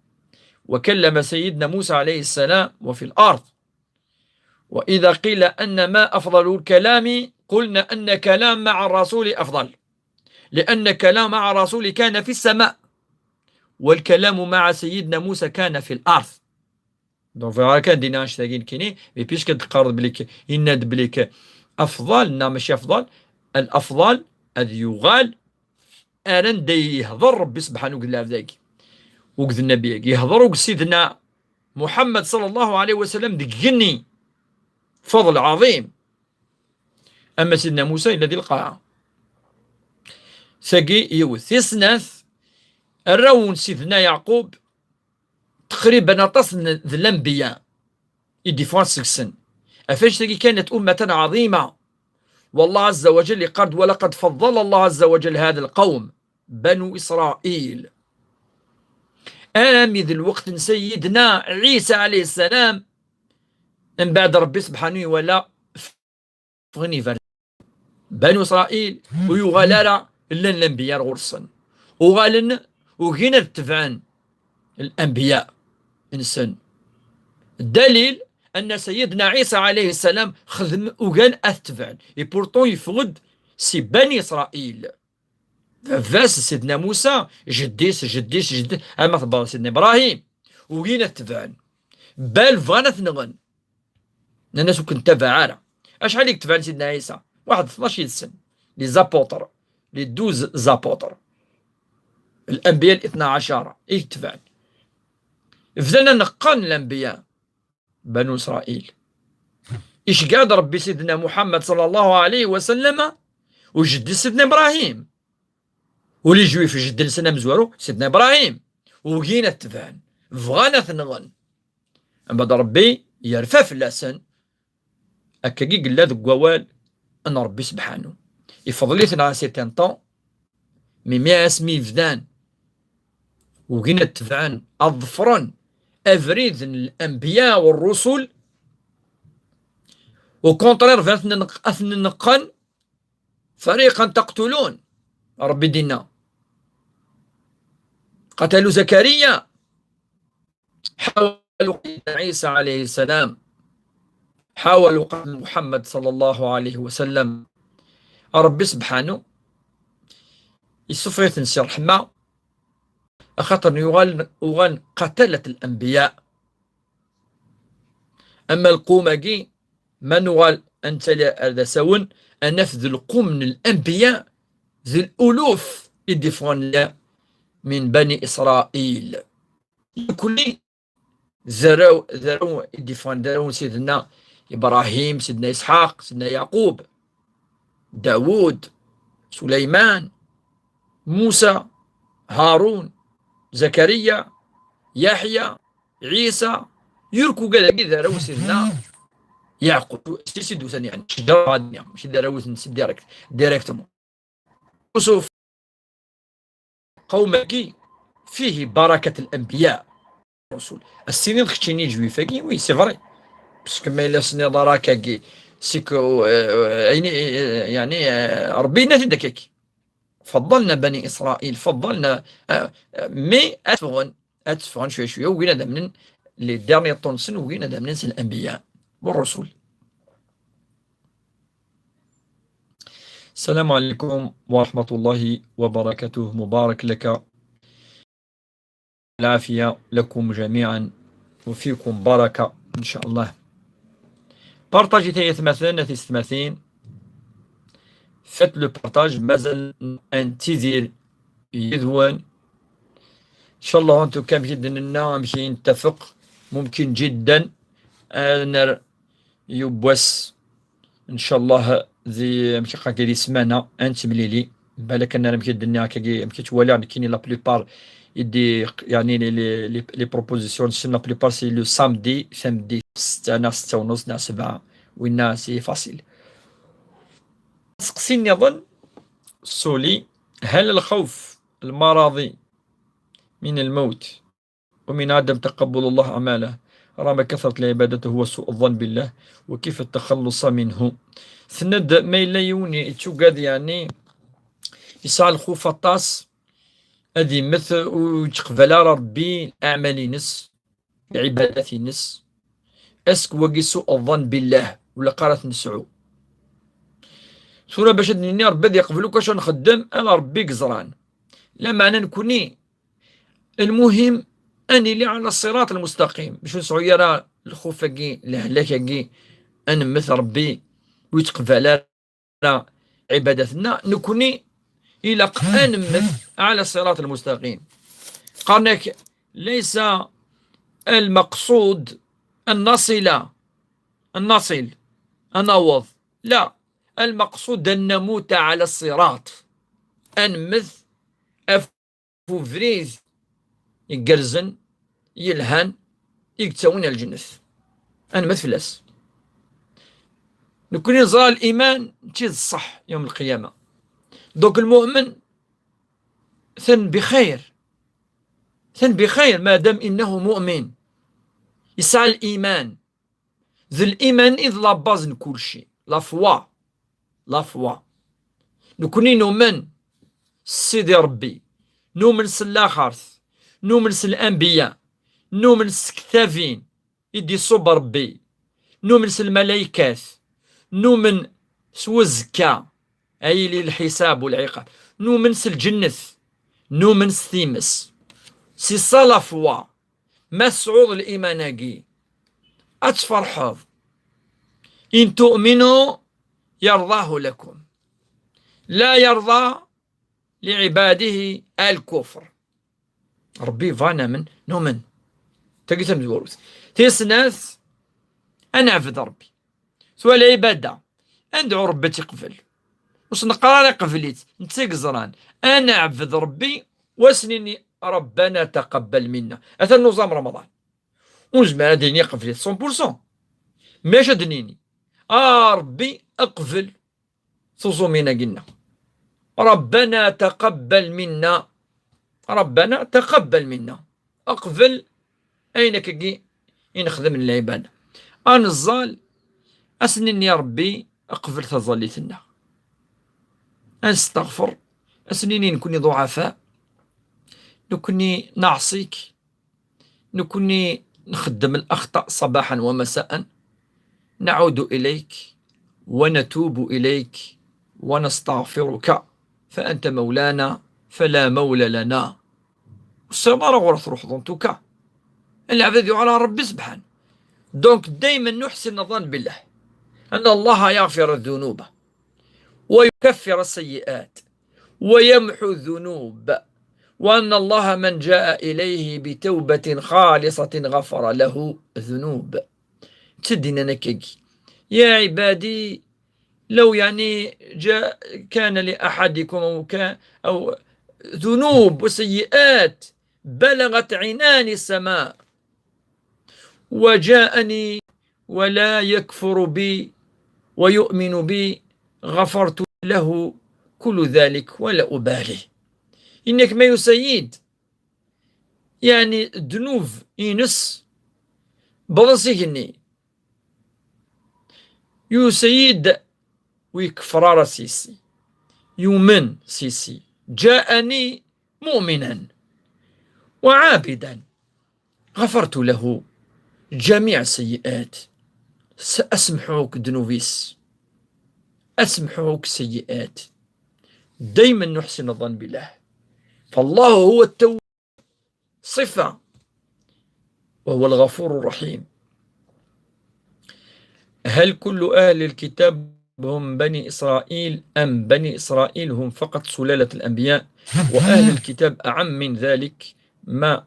وكلم سيدنا موسى عليه السلام وفي الأرض. وإذا قيل أن ما أفضل الكلام، قلنا أن كلام مع الرسول أفضل، لأن كلام مع الرسول كان في السماء، والكلام مع سيدنا موسى كان في الأرض. Donc, voilà, كان دينا اش تاكين كيني، mais puisque تقارض بليك، يناد بليك أفضل، نا ماشي أفضل، الأفضل أذ يغال أرن دي يهضر ربي سبحانه وتعالى ذاك. وقد النبي يهضر وقد سيدنا محمد صلى الله عليه وسلم دقني فضل عظيم. أما سيدنا موسى إلا ذي القاعة. ثقي يوث يسنث الرون سيدنا يعقوب تقريبا أطاس ذ الأنبياء يدفعون سكسن. أفاش ثقي كانت أمة عظيمة، والله عز وجل يقرد: ولقد فضل الله عز وجل هذا القوم، بنو إسرائيل. آمي ذي الوقت سيدنا عيسى عليه السلام، من بعد ربي سبحانه ولا فغني فر بنو إسرائيل، ويغال راه لن الأنبياء غرسن. وغالن وغينا التبعن الأنبياء إنسان. الدليل أن سيدنا عيسى عليه السلام خدم وغان أتبعن. إي بورتون يفغد سي بني إسرائيل. Baba-s, Sidna Musa, jeddi-s, jeddi-s, jeddi-s, ama tebɣa Sidna Ibrahim, ugin ad t-tebɛen. Bal bɣan ad t-nɣen. Nnan-as ur k-nettabaɛ ara. Acḥal i yetebɛen Sidna Ɛisa? Waḥed tnac yid-sen. Les apôtres. Les douze apôtres. الأنبياء الاثنا عشر i yetebɛen. Bdan aneqqan n lanbiya. Banu Israil. Iceggeɛ-d Rebbi Sidna Muḥemmed ṣalla Llahu ɛalayhi wa sallam u jeddi Sidna Ibrahim. U les Juifs, jeddi-nsen amezwaru, Sidna Ibrahim. Ugin ad t-tebɛen. Bɣan ad t-nɣen. Mbeɛd Rebbi yerfa fell-asen. Akkagi yella deg wawal n Rebbi sebḥanu. Ifeḍl-iten ɣer certain temps, mi, mi asmi bdan ugin ad tebɛen, ad ḍefren abrid n lanbiya u rrusul, au contraire, bɣan ad ten-, ad ten-neqqen, فريقا تقتلون. Rebbi d-yenna: قتلوا زكريا. حاولوا قتل عيسى عليه السلام، حاولوا قتل محمد صلى الله عليه وسلم. Rebbi sebḥanu isuffeɣ-iten si ṛṛeḥma, axaṭer yuɣal, uɣalen qatalat lanbiya. Ama lqum-agi, ma nuɣal ad nettali ar d asawen, ad naf d lqum n lanbiya, d luluf i d-iffɣen min bani Israil. Nekkni d arraw, d arraw i d-iffɣen, d arraw n Sidna Ibrahim, Sidna Isḥaq, Sidna Yaqub, Dawud, Suleyman, Musa, Harun, Zakariya, Yaḥya, Ɛisa, yurk ugad-agi d arraw n Sidna Yaqub, si, si d-usan, yeɛni, ccejra, mačči d arraw-nsen direct, directement. Yusuf, qawm-agi, fihi barakat al-anbiya. Rasul. As-tiniḍ keččini d Juif-agi, oui, c'est vrai. Parce que ma yella s-nniḍ ara akkagi, c'est que, euh, ayen, euh, yeɛni, euh, Rebbi yenna-t-id akkagi. Faḍḍalna bani Israil, faḍḍalna, euh, euh, mais ad ffɣen, ad ffɣen cwiya cwiya, ugin ad amnen, les derniers temps-nsen, ugin ad amnen s lanbiya, u rrusul. السلام عليكم ورحمة الله وبركاته. مبارك لك العافية لكم جميعا وفيكم بركة إن شاء الله. Partagez-t ay atmaten, a tisetmatin. Faites le partage. Mazal ad nettidir yid-wen. إن شاء الله, en tout cas, amek i d-nenna, amek i nettafeq, ممكن جدا. ad ner yiwwas, ncallah, di, amek akka, di ssmana, ad nettemlili. Balak ad ner amek i d-nniɣ akkagi, amek i ttwaliɣ nekkini la plupart, i d-, yeɛni les, les, les, les propositions, la plupart c'est le samedi, tameddit, ssetta neɣ ssetta u nus neɣ sebɛa, winna c'est facile. Aseqsi nniḍen, suli, هل الخوف المرضي من الموت ومن عدم تقبل الله أعماله رغم كثرة العبادة هو سوء الظن بالله، وكيف التخلص منه؟ Tenna-d ma yella yiwen yettugad, yeɛni yesɛa lxuf aṭas, ad yemmet ur yettqbal ara Ṛebbi leɛmal-ines, lɛibadat-ines, est-ce que wagi su'u ẓẓan billah, ur ilaq ara ad t-nesɛu? Tura bac ad d-nini Ṛebbi ad yeqbel akk acu nxeddem, ala Ṛebbi i yeẓran. Lameɛna nekni, lmuhim, ad nili ɛla ṣṣiraṭ lmustaqim, bac ur nesɛu ara lxuf-agi, lehlak-agi, ad nemmet Ṛebbi ur yettqbal ara عبادتنا، نكوني إلى أنمت على الصراط المستقيم. قالك ليس المقصود أن نصل، أن نصل، أن نوض. لا، المقصود أن نموت على الصراط. أنمت أف- ɣef ubrid igerrzen, yelhan, i yettawin ar lǧennet. Ad nemmet fell-as. Nekkni neẓra liman d tid ṣṣeḥ yawm lqiyama. Donc lmu'min atan bixir. Atan bixir, madam innahu mu'min. Yesɛa liman. D liman i d la base n kulci. La foi. La foi. Nekkni numen s Sidi Ṛebbi, numen s llaxert, numen s lanbiya, numen s tektabin i d-iṣubb Ṛebbi, numen s lmalaykat, numen s uzekka, ad yili lḥisab u lɛiqab, numen s lǧennet, numen s times. C'est ça la foi. Ma tesɛuḍ liman-agi, ad tferḥeḍ. إن تؤمنوا يرضه لكم، لا يرضى لعباده الكفر. Ṛebbi yebɣa ad namen, numen. Tagi tamezwarut. Tis snat, ad neɛbed Ṛebbi. Tura lɛibada, ad nedɛu Ṛebbi ad tt-iqbel. Ur s-neqqar ara iqbel-itt, netta i yeẓran. Ad neɛbed Ṛebbi, u ad s-nini ربنا تقبل منا. Atan nuẓam Remḍan. Ur nezmir ad d-nini iqbel-it cent pour cent. Mais acu ad d-nini? A Ṛebbi, qbel tuẓumin-agi-nneɣ. ربنا تقبل منا. ربنا تقبل منا. Qbel ayen akkagi i nexdem n lɛibada. Ad neẓẓal, ad s-nini Ṛebbi, qbel taẓallit-nneɣ. Ad nesteɣfer, ad s-nini nekkni ḍuɛafa, nekkni neɛṣi-k, nekkni nxeddem الأخطاء صباحا ومساء، نعود إليك ونتوب إليك ونستغفرك، فأنت مولانا فلا مولى لنا. Ur tessineḍ ara ɣur-i truḥeḍ, en tout cas. Lɛebd ad yuɣal ɣer Ṛebbi subḥan. Donc, دايما نحسن الظن بالله أن الله يغفر الذنوب ويكفر السيئات ويمحو الذنوب، وأن الله من جاء إليه بتوبة خالصة غفر له ذنوب. تدينا نكيك. يا عبادي، لو يعني جاء، كان لأحدكم أو كان، أو ذنوب وسيئات بلغت عنان السماء، وجاءني ولا يكفر بي ويؤمن بي غفرت له كل ذلك ولا أبالي. Yenna-k ma yusa-yi-d, yeɛni ddnub-ines, wwḍen s igenni, yusa-yi-d ur ikeffer ara s yessi, yumen s yessi, جاءني مؤمنا وعابدا غفرت له جميع السيئات. S-, ad semḥuɣ akk ddnub-is, ad semḥuɣ akk seyyi'at. دايما نحسن الظن بالله، فالله هو التواب، صفة، وهو الغفور الرحيم. هل كل أهل الكتاب هم بني إسرائيل، أم بني إسرائيل هم فقط سلالة الأنبياء، وأهل الكتاب أعم من ذلك، ما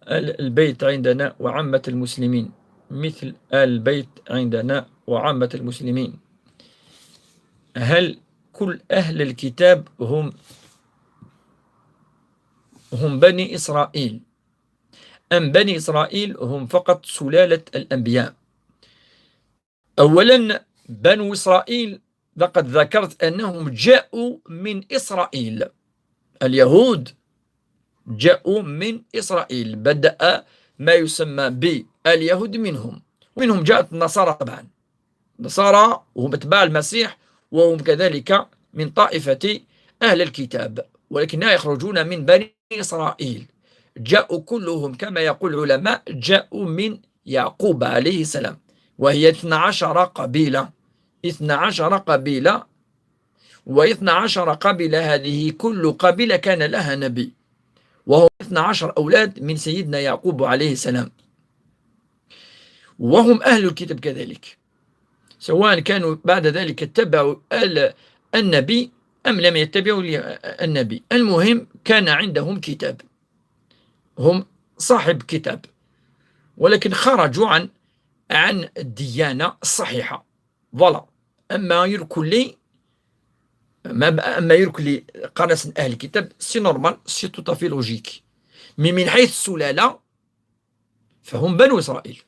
ال-، البيت عندنا وعامة المسلمين؟ مثل آل البيت عندنا وعامة المسلمين؟ هل كل أهل الكتاب هم، هم بني إسرائيل، أم بني إسرائيل هم فقط سلالة الأنبياء؟ أولا، بنو إسرائيل لقد ذكرت أنهم جاءوا من إسرائيل. اليهود جاءوا من إسرائيل، بدأ ما يسمى باليهود منهم، ومنهم جاءت النصارى طبعا. النصارى وهم أتباع المسيح، وهم كذلك من طائفة أهل الكتاب، ولكن لا يخرجون من بني إسرائيل. جاءوا كلهم كما يقول العلماء، جاءوا من يعقوب عليه السلام، وهي اثنا عشر قبيلة. اثنا عشر قبيلة، واثنا عشر قبيلة هذه كل قبيلة كان لها نبي، وهم اثنا عشر أولاد من سيدنا يعقوب عليه السلام، وهم أهل الكتاب كذلك، سواء كانوا بعد ذلك اتبعوا ال-، النبي أم لم يتبعوا ل-، النبي. المهم كان عندهم كتاب، هم صاحب كتاب، ولكن خرجوا عن، عن الديانة الصحيحة. Voilà. أما يركلي، ما ب-، أما يركلي قناة أهل الكتاب، c'est normal, c'est tout à fait logique. Mais من حيث السلالة فهم بنو إسرائيل.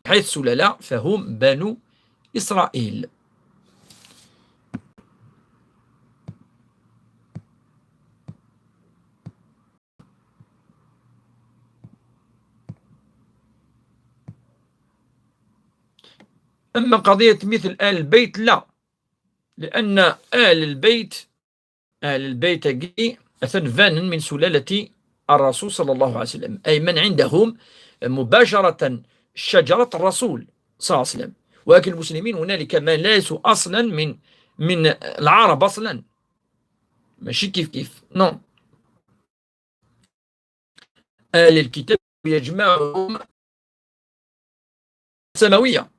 حيث السلالة فهم بنو إسرائيل. أما قضية مثل آل البيت، لا، لأن آل البيت، آل البيت كي أثن فانن من سلالة الرسول صلى الله عليه وسلم، أي من عندهم مباشرة شجرة الرسول صلى الله عليه وسلم. ولكن المسلمين هنالك من ليسوا أصلا من، من العرب أصلا، ماشي كيف كيف، non. آل الكتاب يجمعهم السماوية،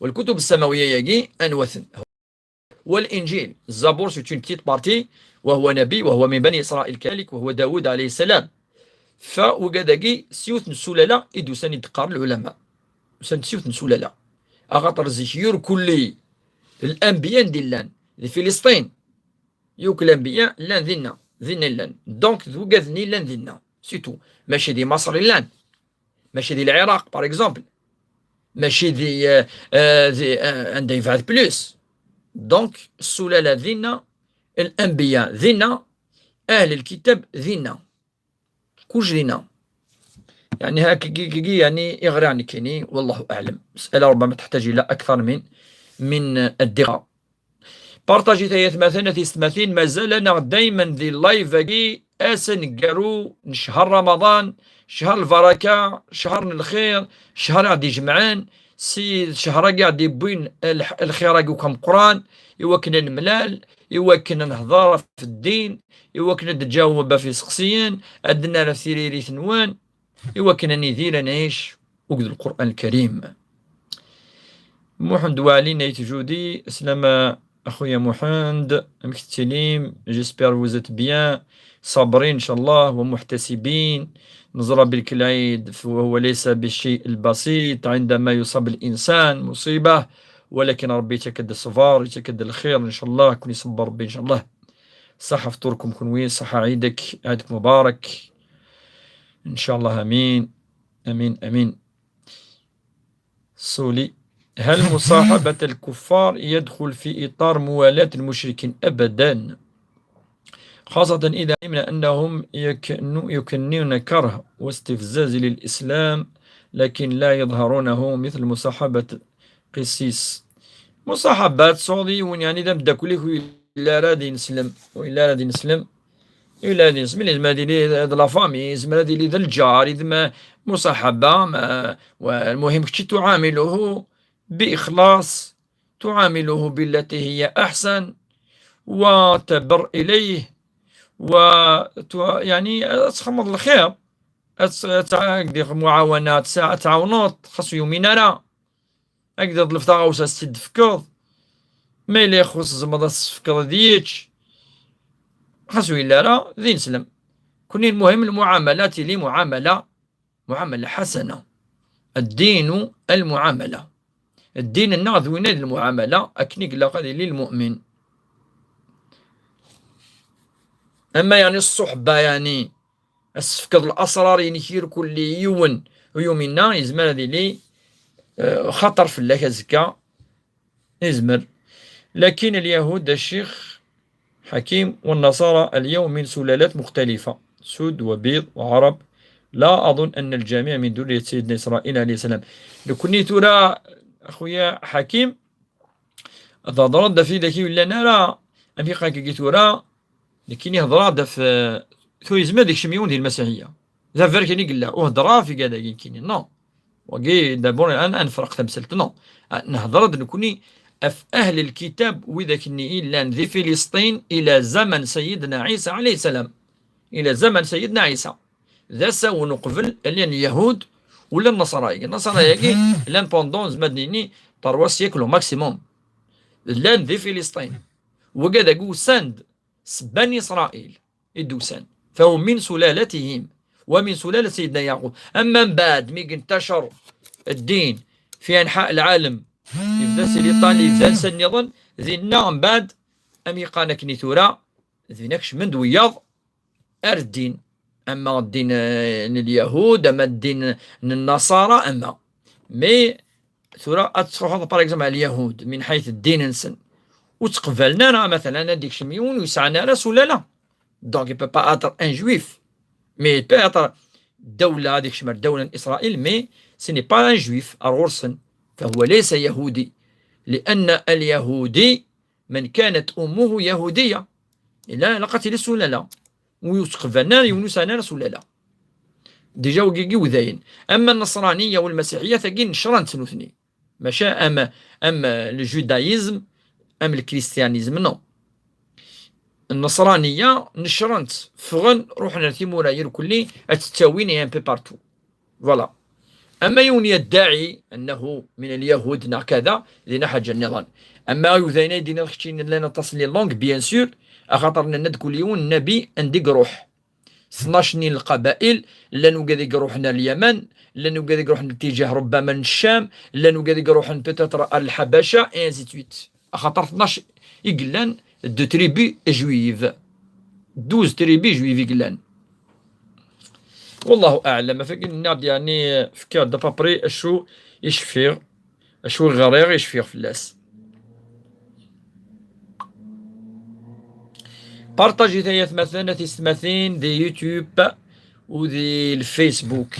والكتب السماوية يجي أنوثن. والإنجيل، الزبور c'est une petite partie، وهو نبي، وهو من بني إسرائيل كذلك، وهو داود عليه السلام. فوقاداكي سيوث السلالة إدوسان يدقار العلماء، وسان سيوث السلالة. أخاطر زيك يور كل الأنبياء دي لان، لفلسطين. يوك الأنبياء لان ذينا، ذينا لان. Donc، ذو قاذني لان ذينا. C'est tout. ماشي دي مصر لان. ماشي دي العراق، par exemple. ماشي دي، آه، آه، دي، آه، عندها يفعل plus. Donc، السلالة ذينا، الأنبياء ذينا، أهل الكتاب ذينا. كوش ذينا. يعني هاك كي، كي، كي، يعني يغري عن كيني، والله أعلم. مسألة ربما تحتاج إلى أكثر من، من الدقة. بارطاجي ثيات مثلا في ستماثين، مازال أنا دايما ذي اللايف أكي، أسن قرو، نشهر رمضان، شهر البركة، شهر الخير، شهر غادي يجمعان، سي شهر قاعد يبوين الح-، الخير أكي وكم قران، إوا كنا نملال، إوا كنا نهضر في الدين، إوا كنا نتجاوب في سقسيين، أدنا راه في ريري ثنوان، إوا كنا نذير نعيش وقد القرآن الكريم. محمد وعلي نيت جودي، سلام أخويا محمد، أمك التليم، j'espère vous êtes bien، صابرين إن شاء الله ومحتسبين. نزرى بالك العيد، فهو ليس بالشيء البسيط عندما يصاب الإنسان مصيبة، ولكن ربي يتكد الصبر، يتكد الخير إن شاء الله، كون يصبر ربي إن شاء الله. صحة فطوركم كنوي، صحة عيدك، عيدك مبارك إن شاء الله. آمين، آمين، آمين. سولي، هل مصاحبة الكفار يدخل في إطار موالاة المشركين؟ أبدا، خاصة إذا علمنا أنهم يكن-، يكنون كره واستفزاز للإسلام، لكن لا يظهرونه مثل مصاحبة قسيس. مصاحبة صودي وين يعني دم داكوليك ولا رادي نسلم، ولا رادي نسلم. إلا هذه يسمى، لازم هذه لي هاد la famille، يسمى هذه لي ذا الجار، يسمى مصاحبة، ما، والمهم كي تعامله بإخلاص، تعامله بالتي هي أحسن، وتبر إليه، و ت-، يعني، تخمض الخير، أت-، تع-، دير معاونات، ساعة تعاونات، خاصو يومين راه. هكذا ضلف تاغوسا ستدفكوض، ما إلا يخص زمضة تسفكض ديتش، خاصو إلا راه ذي نسلم. كوني المهم المعاملة تيلي معاملة، معاملة حسنة. الدين المعاملة. Ddin-nneɣ d winna d lmuɛamala, akken i ilaq ad yili lmu'min. Ama yeɛni ṣṣuḥba, yeɛni ad s-tefkeḍ lesrar-inek irkelli i yiwen ur yumin, yezmer ad yili, eh, xaṭer fell-ak azekka, yezmer. لكن اليهود الشيخ حكيم والنصارى اليوم من سلالات مختلفة، سود وبيض وعرب. لا أظن أن الجميع من ذرية سيدنا إسرائيل عليه السلام. Nekkni tura, a xuya Ḥakim, ad hedreḍ ɣef widak i yellan ara, amek i qqaren tura, nekkini hedreɣ-d ɣef, eh, tura yezmer ad ikcem yiwen di lmasiḥiyya. D aberkan i yella, ur hedreɣ ɣef igad-agi nekkini, non. Wagi, d'abord, ad, ad nefreq tamsalt, non. Ah, nehder-d nekkni ɣef ahl lkitab, widak-nni i yellan di Filisṭin, ila zaman Sayyidna Ɛisa alayhi salam. Ila zaman Sayyidna Ɛisa. D asawen uqbel, llan Yahud, ula Nnaṣara-agi. Nnaṣara-agi, llan pendant, nezmer ad nini, trois siècles au maximum. Llan di Filisṭin. Wagi d usan-d s Bani Isṛayil i d-usan. فهم من سلالتهم ومن سلالة سيدنا يعقوب. Ama mbeɛd mi yentacer ddin fi anḥa lɛalem, yebda si l'Italie, yebda ansa nniḍen, dinna mbeɛd, am yeqqaren akken i tura, dinna kecmen-d wiyaḍ ar ddin. Ama ddin, eh, n Lyahud, ama ddin n Nnaṣara, ama. Mais tura ad truḥeḍ, par exemple, ar Lyahud, min ḥayt ddin-nsen, ur ttqebalen ara, matalan, ad d-ikcem yiwen ur yesɛan ara sulala. Donc, il peut pas être un juif. Mais il peut être dawla, ad ikcem ar dawla n Israël, mais ce n'est pas un juif, ar ɣur-sen. فهو ليس يهودي. لأن اليهودي من كانت أمه يهودية. Ila, ilaq ad tili sulala. Ur yettqebalen ara yiwen ur yesɛan ara sulala. Déjà, wigi d iwdayen. Ama nneṣraniya u lmasiḥiyya, tagi necrent nutni. Maca am, am le judaïsme, am le christianisme, non. Nneṣraniya necrent, ffɣen, ruḥen ar timura irkelli, ad ttawin et un peu partout. Voilà. Ama yiwen yeddaɛi annahu min al-yahud neɣ kada, dinna ḥaǧa nniḍen. Ama iwdayen ay d-tiniḍ kečči, llan aṭas n les langues, bien sûr, axaṭer nenna-d kul yiwen nnabi anda i iruḥ. Tnac-nni n lqaba'il, llan wigad i iruḥen ar Lyaman, llan wigad i iruḥen tijah rubbama n Ccam, llan wigad i iruḥen peut-être ar Lḥabaca, et ainsi de suite. Axaṭer tnac i yellan de tribus juives. Douze tribus juives i yellan. Wallahu a'lam. Af akken nniɣ-d, yeɛni, fkiɣ-d à peu près acu i cfiɣ, acu i ɣriɣ i cfiɣ fell-as. Partager-it ay atmaten, a tisetmatin, di YouTube u di Facebook.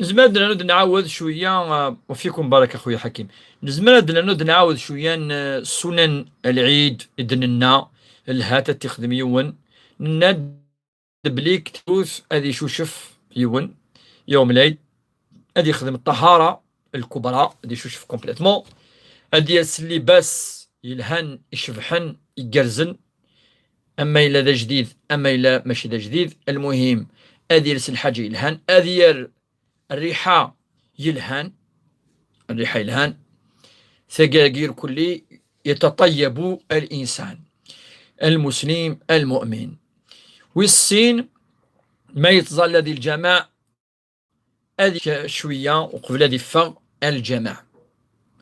Nezmer ad nernu ad nɛawed cwiya, ah, وفيكم بركة خويا حكيم. Nezmer ad nernu ad nɛawed cwiya n, ah, sunan lɛid i d-nenna, lhat ad t-ixdem yiwen. Nenna-d belli ktrut ad icucef yiwen, yawm lɛid, ad ixdem ṭṭahara lkubra, ad icucef complètement, ad yers llibas yelhan, icebḥen, igerrzen, ama yella d ajdid, ama yella mačči d ajdid, lmuhim, ad yels lḥaǧa yelhan, ad yerr rriḥa yelhan, rriḥa yelhan, tagi irkelli يتطيب الإنسان المسلم المؤمن. Wis sin, ma yettẓalla di lǧameɛ, ad yečč cwiya uqbel ad iffeɣ ar lǧameɛ.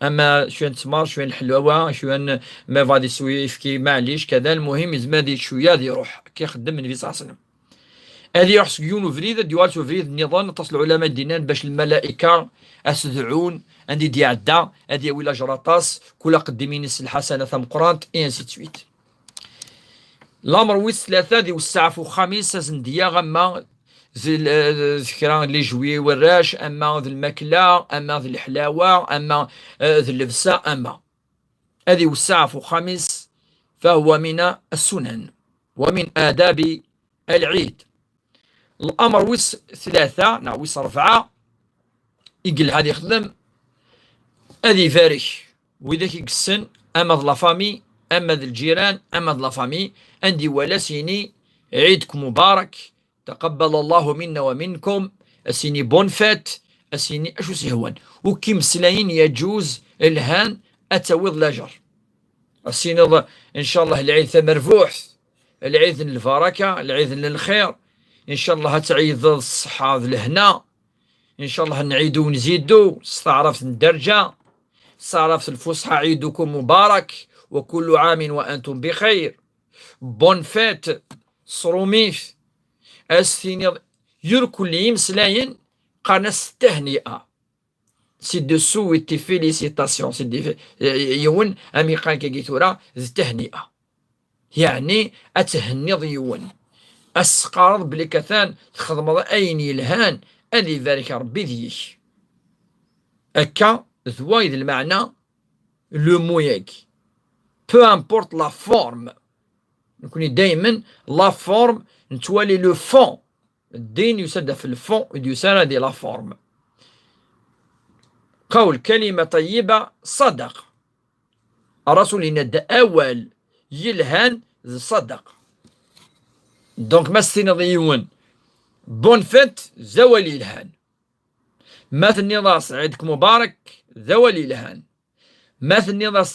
Ama cwiya n ttmer, cwiya n lḥelwa, cwiya n, ma yebɣa ad isew ayefki, maɛlic, kada, lmuhim, yezmer ad yečč cwiya, ad iruḥ. Akka ixeddem Nnbi ṣalla Llahu ɛalayhi wa sallam. Ad iruḥ seg yiwen ubrid, ad d-yuɣal s ubrid nniḍen, aṭas n lɛulama i d-yennan bac lmalayka ad s-dɛun, anda i d-iɛedda, ad yawi lajr aṭas, kul aqeddim-ines lḥasana tameqqrant, et ainsi de suite. Lamer wis tlata, ad iwesseɛ ɣef uxxam-is, ad sen-d-yaɣ ama d l-, d kra n les jouets i warrac, ama d lmakla, ama d leḥlawa, ama, eh, d llebsa, ama. Ad iwesseɛ ɣef uxxam-is, فهو من السنن ومن آداب العيد. Lamer wis tlata neɣ wis rebɛa i yelha ad ixdem, ad ibarek widak i yessen, ama d la famille, ama d lǧiran, ama d la famille, anda iwala as-yini: "Ɛid-k mubarak, taqabbal Allahu minna wa minkum", as-yini: "Bonne fête", as-yini acu s-ihwan. Ur k-imeslayen yaǧuz, lhan, ad tawiḍ lajer. As-tiniḍ: "Ncallah lɛid tamerbuḥt, lɛid n lbaraka, lɛid n lxir, ncallah ad tɛideḍ ṣṣeḥḥa d lehna, ncallah nɛidu nzidu s taɛrabt n dderǧa, s taɛrabt lfusḥa: عيدكم مبارك، وكل عام وأنتم بخير. Bonne fête", ṣrumit." As-tiniḍ yurkul imeslayen, qqaren-as tahni'a. C'est de souhaiter félicitations, c'est de, yiwen, am iqqaren kagi tura, d tahni'a. Yeɛni ad thenniḍ yiwen, ad s-teqqareḍ belli atan txedmeḍ ayen yelhan, ad ibarek Rebbi deg-k. Akka d wa i d lmeɛna, le mot-agi. Peu importe la forme. Nekni daymen la forme nettwali le fond. Ddin yusa-d ɣef le fond, ur d-yusi ara di la forme. Qawl: "Kalima tayyiba sadaq." Rasul yenna-d: "Awal yelhan d sadaq." Donc, ma s-tiniḍ i yiwen: "Bonne fête", d awal yelhan. Ma tenniḍ-as: "Ɛid-k mubarak", d awal yelhan. Ma tenniḍ-as: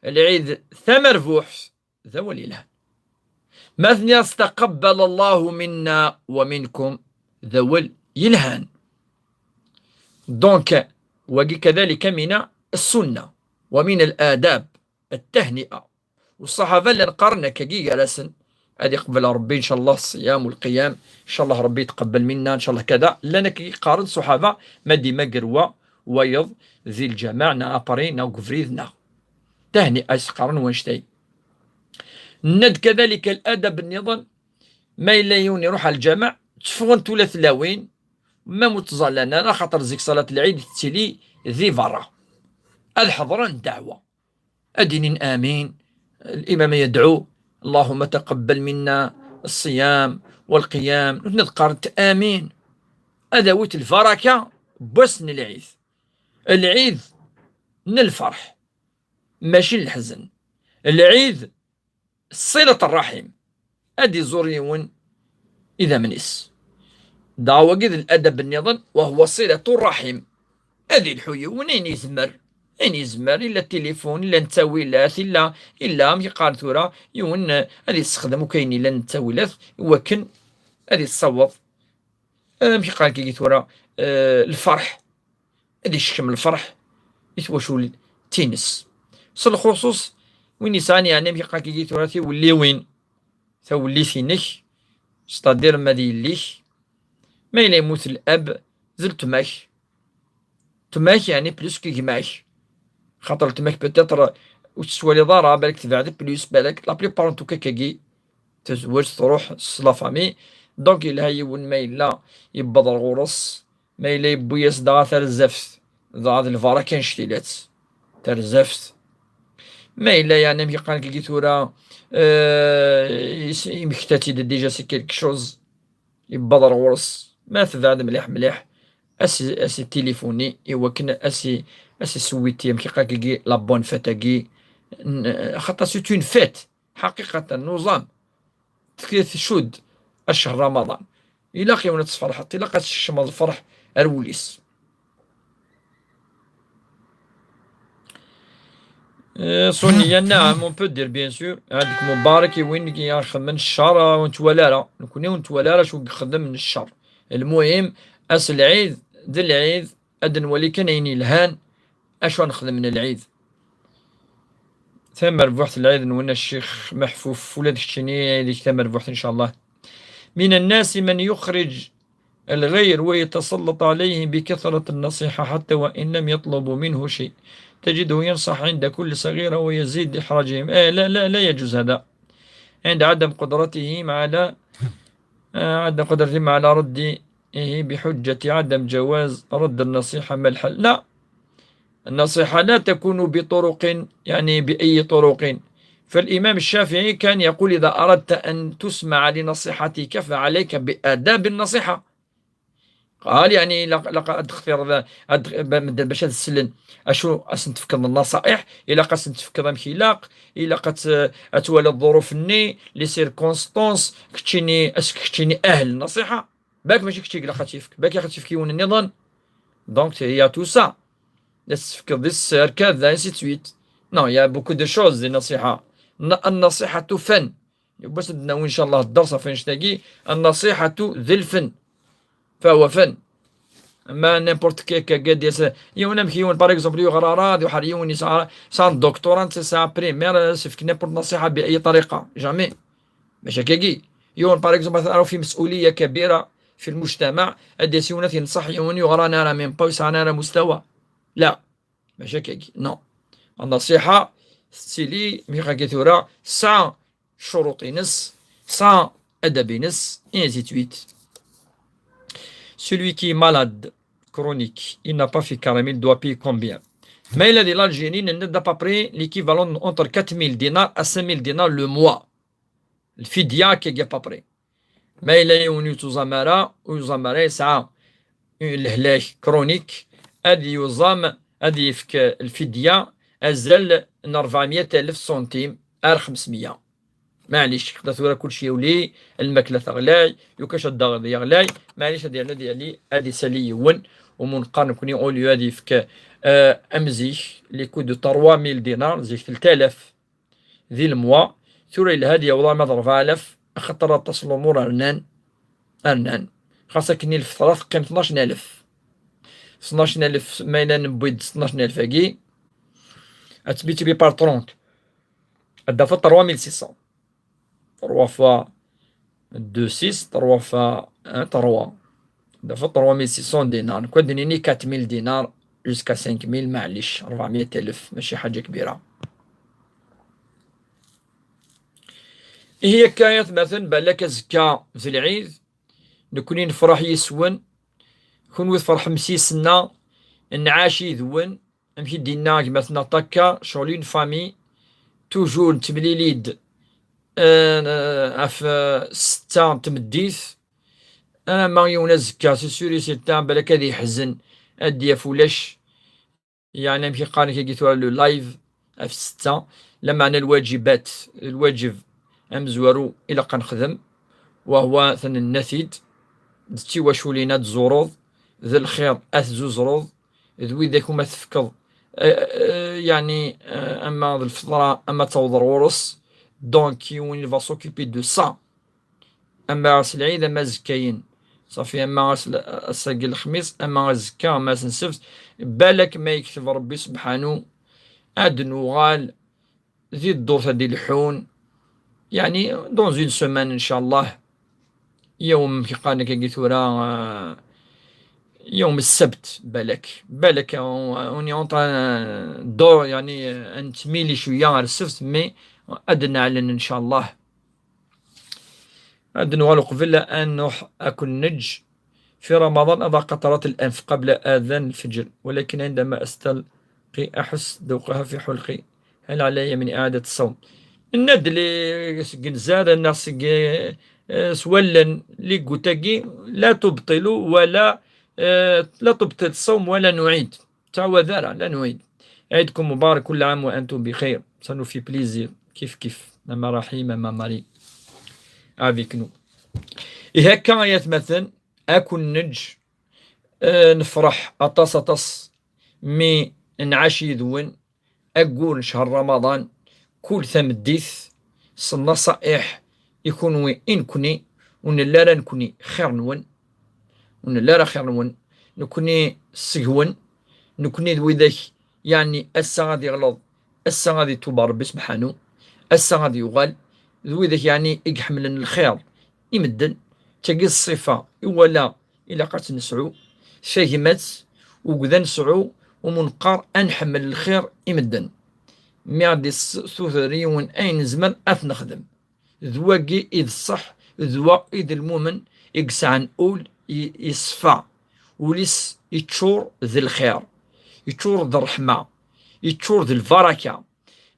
"Lɛid tamerbuḥt", d awal yelhan. Ma tenniḍ-as: "Taqabbal Allahu minna wa minkum", d awal yelhan. Donc, wagi kadalika mina ssunna, wa min al-adab, at-tahni'a. U ṣṣaḥaba llan qqaren akkagi gar-asen: "Ad iqbel Rebbi, ncallah, ṣṣiyam u lqiyam, ncallah Rebbi yetqabbal minna, ncallah kada." Llan akkagi qqaren ṣṣaḥaba, ma d imager wa, wayeḍ, di lǧameɛ, neɣ apari, neɣ deg ubrid, neɣ. Tahni'a i s-qqaren wannect-ayi. Nenna-d kadalika l-adab nniḍen, ma yella yiwen iruḥ ɣer lǧameɛ, tteffɣent ula tlawin, ma ur ttẓallan ara, xaṭer zik ṣalat lɛid tettili di berra. Ad ḥeḍren ddeɛwa. Ad d-inin amin, limam yedɛu: "Allahumma taqabbal minna ṣṣiyam wal qiyam." Nutni ad qqarent amin. Ad awint lbaraka n wass n lɛid. Lɛid n lferḥ, mačči n leḥzen. Lɛid ṣilat ṛṛaḥim. Ad iẓur yiwen idammen-is. Dɣa wagi d ladab nniḍen, wa huwa ṣilatu ṛṛaḥim. Ad ilḥu yiwen ayen yezmer, ayen yezmer, illa tilifun, illa nettawilat, illa, illa amek yeqqar tura, yiwen, eh, ad yessexdem akk ayen yellan nettawilat, iwakken ad yessaweḍ, eh, amek yeqqar kigi tura, eh, lferḥ, ad isekkem lferḥ i twacult-ines. S lxuṣuṣ win yesɛan, yeɛni, amek yeqqar kigi tura, tiwelliwin, tawellit-inek, c'est-à-dire ma d yelli-k, ma yella yemmut lab, d letma-k. Letma-k, yeɛni, plus que gma-k. Xaṭer letma-k peut-être ur tettwaliḍ ara, balak tebɛed plus, balak, la plupart n tukak-agi tazwert truḥ s la famille. Donc yelha yiwen ma yella yewweḍ ar ɣur-s, ma yella yewwi-yas dɣa tarzaft, dɣa d lbaraka annect-ilat. Tarzaft. Ma yella, yeɛni, amek yeqqar kigi tura, euh, is-, imekta-tt-id déjà, c'est quelque chose, yewweḍ ar ɣur-s, ma tebɛed mliḥ mliḥ, as-, as-tilifuni iwakken as-, as-isewwiti, amek yeqqar kigi, la bonne fête-agi, n-, xaṭer c'est une fête. Ḥaqiqatan, nuẓam. Tk-, tcudd acehṛ Ramaḍan. Ilaq yiwen ad tesferḥeḍ, ilaq ad tsekcmeḍ lferḥ ar wul-is. Eh, Sonia, naɛam, on peut dire, bien sûr. Ɛid-k mubarak i win i ixedmen ccer, ur nettwali ara. Nekni ur nettwali ara acu i ixeddmen ccer. Lmuhim, ass lɛid, d lɛid, ad nwali kan ayen yelhan, acu ad nexdem n lɛid. Tamerbuḥt lɛid-nwen a Ccix Meḥfuf, ula d keččini, ad yeg tamerbuḥt, ncallah. من الناس من يخرج الغير ويتسلط عليهم بكثرة النصيحة حتى وإن لم يطلبوا منه شيء. تجده ينصح عند كل صغيرة ويزيد إحراجهم. آه، لا، لا، لا يجوز هذا. عند عدم قدرتهم على، آه، عدم قدرتهم على رد إيه بحجة عدم جواز رد النصيحة، ما الحل؟ لا، النصيحة لا تكون بطرق، يعني بأي طرق. فالإمام الشافعي كان يقول: "إذا أردت أن تسمع لنصيحتك فعليك بآداب النصيحة". Qal, yeɛni, ilaq, ilaq ad d-xtireḍ, ad, ba-, medden bac ad slen. Acu ad sen-tefkeḍ n naṣa'iḥ? Ilaq ad sen-tefkeḍ amek ilaq, ilaq ad t-, ad twaliḍ ḍḍuruf-nni, les circonstances, keččini, est-ce que keččini ahel n naṣiḥa? Bak mačči kečči ilaq ad tt-yefk, bak ilaq ad tt-yefk yiwen nniḍen. Donc, il y a tout ça. Ad s-tefkeḍ di sser, kada, ainsi de suite. Non, il y a beaucoup de choses, di naṣiḥa. N-, النصيحة فن. Yiwwas ad d-nawi, ncallah, ddeṛs ɣef wannect-agi, النصيحة d lfen. فهو فن. Ma n'importe qui, كاكا ديس، yiwen amek yiwen, par exemple, yuɣ rara, ad yuḥer yiwen yesɛa, yesɛa doctorat, yesɛa primaire, ad s-yefk n'importe نصيحة بأي طريقة. Jamais. Mačči akkagi. Yiwen, par exemple, مثلًا في مسؤولية كبيرة في المجتمع, ad d-yas yiwen ad t-yenṣeḥ yiwen yuɣ rara, même pas, yesɛa rara مستوى. لا. Mačči akkagi. Non. النصيحة tettili, mi ɣagi tura, tesɛa ccuruṭ-ines, tesɛa adab-ines, et ainsi de suite. Celui qui est malade chronique, il n'a pas fait quatre mille, doit payer combien? Ma yella di l'Algérie, nenna-d à peu près l'équivalent entre quatre mille dinars à cinq mille dinars le mois. Lfidya, akkagi, à peu près. Ma yella yiwen ur yuẓam ara, ur yuẓam ara, yesɛa lehlak chronique, ad yuẓam, ad yefk lfidya azal n ṛebɛemya alef sentim ar xemsmya. Maɛlic, xaṭer tura kullec yuli, lmakla teɣlay, yukac ad daɣ yeɣlay, maɛlic, ad yernu ad yali, ad isali yiwen, umunqar nekni, au lieu ad yefk, euh, am zik, les coûts de trois mille dinars, zik telt alaf di lemwa, tura yelha ad yaweḍ arma d ṛebɛa alaf, axaṭer aṭas n lumuṛ rnan, rnan. Xas akken i lfeṭra teqqim tnac alaf. Tnac alaf, ma yella newwi-d tnac alaf-agi, ad tmultiplier par trente. Ad d-tafeḍ trois mille six cents. Trois fois deux, six, trois fois un, trois. Dafa trois mille six cents dinars. Nekk ad d-nini quatre mille dinars jusqu'à cinq mille, maɛlic, ṛebɛemya alaf, mačči ḥaǧa kbira. Ihi akka, ay atmaten, balak azekka d lɛid, nekni nefṛeḥ yis-wen, kunwi tferḥem s yis-nneɣ, nɛac yid-wen, amek i d-yenna gma-tneɣ Taka, ccɣel une famille, toujours nettemlili-d, euh, ɣef, euh, ssetta n tmeddit, ama yiwen azekka, c'est sûr et certain, balak ad yeḥzen, ad d-yaf ulac, yeɛni amek i qqaren akkagi tura le live, ɣef ssetta, lameɛna lwajibat, lwajeb amezwaru ilaq ad nexdem, wahwa tennat-id, d tiwaculin ad tzureḍ, d lxir ad tzuzreḍ, d widak umi tefkeḍ, eh, eh, yeɛni, eh, ama d lfeṭra, ama d taweḍ ɣur-s, donc yiwen il va s'occuper de ça. Ama s lɛid, ama azekkayen. Ṣafi, ama ass-, ass-agi lexmis, ama azekka, ama ass n ssebt, balak ma yekteb Ṛebbi sebḥanu, ad nuɣal di ddurt ad d-ileḥḥun, yeɛni, dans une semaine, ncallah, yawm, amek i qqaren akkagi tura, euh, yawm ssebt, balak, balak, on, on est en train de, yeɛni, euh, ad nettemlili cwiya ar ssebt, mais ad d-neɛlen, ncallah. Ad nuɣal uqbel ad nruḥ ad ken-neǧǧ. في رمضان أضع قطرات الأنف قبل أذان الفجر، ولكن عندما أستلقي أحس ذوقها في حلقي. هل علي من إعادة الصوم؟ Nenna-d li-, seg nzar neɣ seg, eh, s wallen, les gouttes-agi, لا تبطل ولا, eh, لا تبطل الصوم ولا نعيد. Ttɛawad ara, لا نعيد. عيدكم مبارك، كل عام وأنتم بخير. Ça nous fait plaisir. Kif kif. Ama Rahim, ama Marie. Avec nous. Ihi akka, ay atmaten, ad ken-neǧǧ, eh, nefṛeḥ aṭas, aṭas mi nɛac yid-wen aggur n ccher Ramaḍan, kul tameddit, s nnaṣa'iḥ i kunwi, i nekni, ur nelli ara nekni xir-nwen, ur nelli ara xir-nwen, nekni seg-wen, nekni d widak, yeɛni ass-a ad yeɣleḍ, ass-a ad itub Ṛebbi sebḥanu, ass-a ad yuɣal, d widak, yeɛni, i iḥemmlen lxir i medden. D tagi d ṣṣifa i wala ilaq ad tt-nesɛu, tagmat, ugd ad nesɛu, umi neqqar ad nḥemmel lxir i medden. Mi ad d-issuter yiwen ayen nezmer ad t-nexdem. D wagi i d ṣṣeḥ, d wa i d lmumen i yesɛan ul i, iṣfa, ul-is yeččur d lxir, yeččur d ṛṛeḥma, yeččur d lbaraka.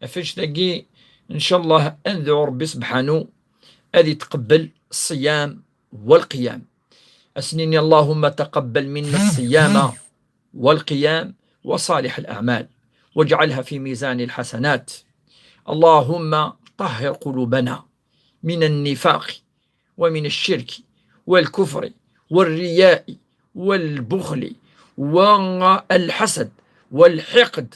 Ɣef wannect-agi, ncallah, ad nedɛu Ṛebbi sebḥanu ad itqebbel ṣṣiyam walqiyam. As-nini: اللهم تقبل منا الصيام والقيام وصالح الأعمال واجعلها في ميزان الحسنات. اللهم طهر قلوبنا من النفاق ومن الشرك والكفر والرياء والبخل والحسد والحقد.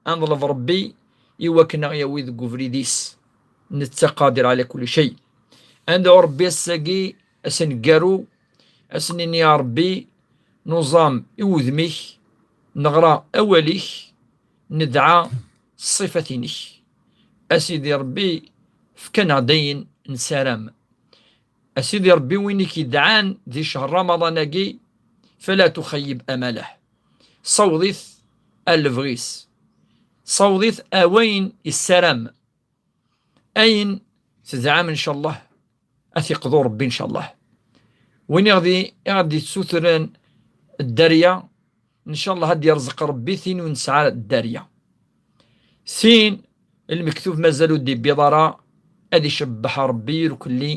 Ad neḍleb Ṛebbi i wakken a ɣ-yawi deg ubrid-is, netta qadir ɛla kulli cay. Ad nedɛu Ṛebbi ass-agi, ass aneggaru, ad s-nini: a Ṛebbi, nuẓam i wudem-ik, neɣra awal-ik, nedɛa ṣṣifat-inek. A Sidi Ṛebbi, efk-aneɣ-d ayen nessaram. A Sidi Ṛebbi, win i k-idɛan di ccher Ramaḍan-agi, fala tuxayyib amalah. Ṣawḍ-it ar lebɣi-s. Ṣawḍ-it ar wayen issaram. Ayen tedɛam, ncallah, ad t-iqḍu Ṛebbi, ncallah. Win i ɣ-d-, i ɣ-d-yessutren dderya, ncallah ad d-yerẓeq Ṛebbi tin ur nesɛa ara dderya. Tin, lmektub mazal ur d-ibbiḍ ara, ad icebbeḥ Ṛebbi irkelli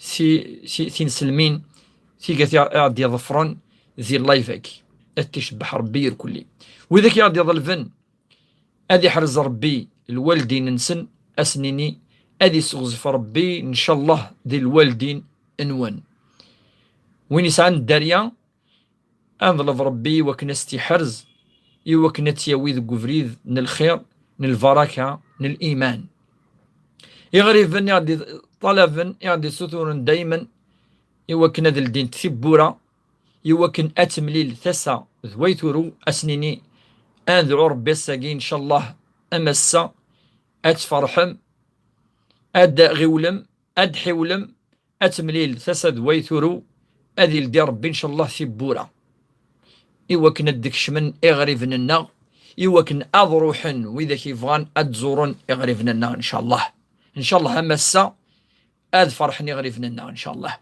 ti-, ti-, tinselmin, tigat i ɣ-, i ɣ-d-iḍefren di live-agi. Ad t-icebbeḥ Ṛebbi irkelli. Widak i ɣ-d-iḍelben, ad iḥrez Ṛebbi lwaldin-nsen, ad s-nini, ad isseɣzef Ṛebbi, ncallah, di lwaldin-nwen. Win isɛan dderya, ad neḍleb Ṛebbi i wakken ad s-t-iḥrez, i wakken ad tt-yawi deg ubrid n lxir, n lbaraka, n liman. Iɣriben i ɣ-d-iṭalaben, i ɣ-d-issuturen daymen, i wakken ad ldint tibbura, i wakken ad temlil tasa d way turew, ad s-nini, ad nedɛu Ṛebbi ass-agi, ncallah, am ass-a, ad tferḥem, ad ɣiwlem, ad ḥiwlem, ad temlil tasa d way turew, ad ildi Ṛebbi, ncallah, tibbura. I wakken ad d-kecmen iɣriben-nneɣ, i wakken ad ruḥen widak yebɣan ad d-zuren iɣriben-nneɣ, ncallah. Ncallah, am ass-a, ad ferḥen iɣriben-nneɣ, ncallah.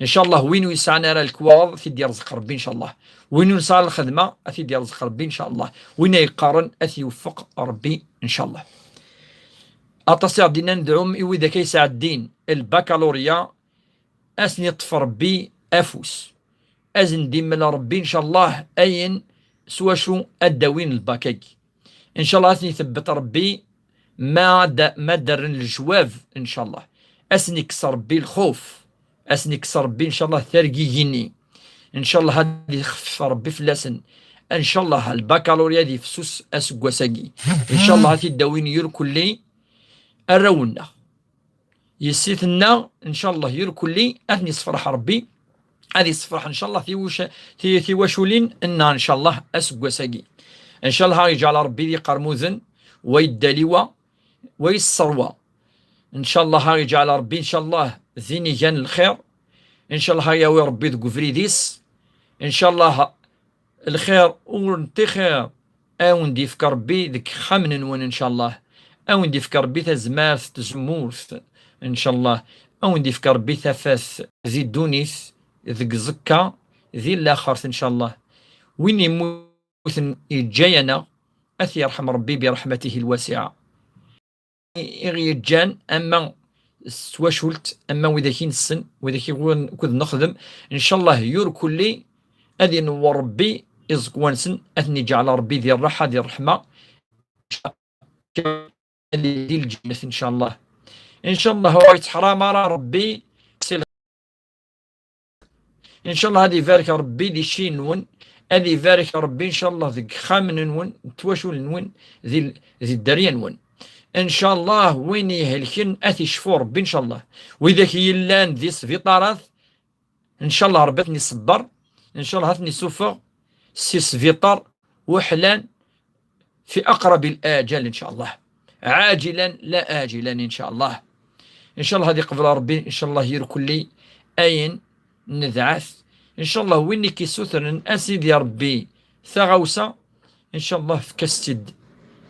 Ncallah, win ur yesɛan ara lekwaɣeḍ, ad t-id-yerẓeq Ṛebbi, ncallah. Win ur nesɛi ara lxedma, ad t-id-yerẓeq Ṛebbi, ncallah. Win ay yeqqaren, ad t-iweffeq Ṛebbi, ncallah. Aṭas i ɣ-d-innan dɛum i widak ay sɛeddin lbakalurya, ad sen-iṭṭef Ṛebbi afus. Ad sen-d-immel Ṛebbi, ncallah, ayen s wacu ad d-awin lbak-agi. Ncallah, ad ten-itebbet Ṛebbi ma d-, ma d-rren lejwab, ncallah. Ad sen-ikkes Ṛebbi lxuf. Ad sen-ikkes Ṛebbi, ncallah, targigin-nni. Ncallah, ad ixfef Ṛebbi fell-asen. Ncallah, lbakalurya ad yefsus aseggas-agi. Ncallah, ad t-id-awin irkelli arraw-nneɣ, yessi-tneɣ, ncallah, irkelli ad ten-yessefreḥ Ṛebbi, ad yessefreḥ, ncallah, tiwuca-, ti-, tiwaculin-nneɣ, ncallah, aseggas-agi. Ncallah, ad ɣ-iǧɛel Ṛebbi d iqermuden, wa yedda liwa, wa yesserwa. Ncallah, ad ɣ-iǧɛel Ṛebbi, ncallah, d inigan n lxir. Ncallah, ad ɣ-yawi Ṛebbi deg ubrid-is. Ncallah, lxir ur nṭixir, ad wen-d-yefk Ṛebbi deg ixxamen-nwen, ncallah. Ad wen-d-yefk Ṛebbi tazmert, tzemmurt, ncallah. Ad wen-d-yefk Ṛebbi tafat di ddunit, deg ẓekka, di laxert, ncallah. Win yemmuten yeǧǧa-yaneɣ, ad t-yerḥem Ṛebbi bi ṛeḥmatihi lwasiɛa. I ɣ-yeǧǧan, ama s twacult, ama widak i nessen, widak i ɣur-, ukud nexdem, ncallah, yur kulli ad inewwer Ṛebbi iẓekwan-nsen, ad ten-iǧɛel Ṛebbi di ṛṛaḥa, di ṛṛeḥma, di lǧennet, ncallah. Ncallah, ur yettḥram ara Ṛebbi si Ncallah ad ibarek Ṛebbi di cci-nwen, ad ibarek Ṛebbi, ncallah, deg ixxamen-nwen, d twacul-nwen, di, di dderya-nwen. Ncallah, win ihelken, ad t-icfu Ṛebbi, ncallah. Widak yellan di sbiṭarat, ncallah, Ṛebbi ad ten-iṣebber, ncallah, ad ten-isuffeɣ si sbiṭar weḥlan, fi aqrab al-ajal, ncallah. Ɛaǧilan la aǧilan, ncallah. Ncallah ad iqbel Ṛebbi, ncallah, irkelli ayen nedɛa-t. Ncallah, win i k-issutren, a Sidi Ṛebbi, taɣawsa, ncallah, efk-as-tt-id.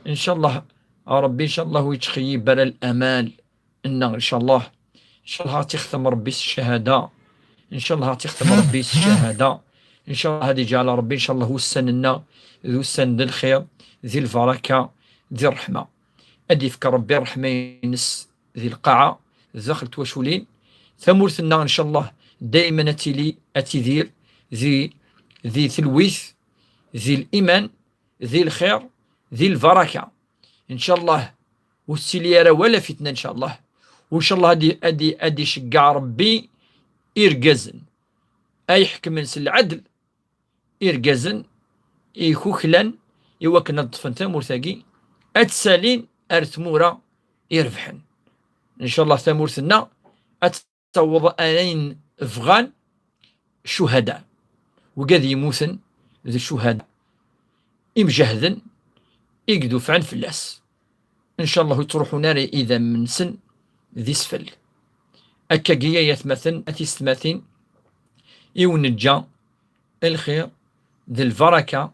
Ncallah, Ṛebbi, ncallah, ur yettxeyyib ara lamal-nneɣ, ncallah. Ncallah ad tt-ixtem Ṛebbi s ccahada. Ncallah ad tt-ixtem Ṛebbi s ccahada. Ncallah ad iǧɛel Ṛebbi, ncallah, ussan-nneɣ d ussan d lxir, di lbaraka, di ṛṛeḥma. Ad d-ifk Ṛebbi ṛṛeḥma-ines di lqaɛa, daxel twaculin. Tamurt-nneɣ, ncallah, daymen ad tili, ad tidir di, di telwit, di liman, di lxir, di lbaraka. Ncallah ur tettili ara wala fitna, ncallah. Ncallah ad i-, ad i-, ad iceggeɛ Rebbi irgazen ay ḥekmen s lɛedl, irgazen ikuklan, i wakken ad ṭṭfen tamurt-agi, ad tt-salin ar tmura irebḥen. Ncallah tamurt-nneɣ ad taweḍ ayen bɣan ccuhada. Wigad yemmuten d ccuhada, imjahden i idufɛen fell-as. Ncallah ur ttruḥun ara idammen-nsen d isfel. Akkagi, ay atmaten, a tisetmatin, i wen-neǧǧa lxir d lbaraka,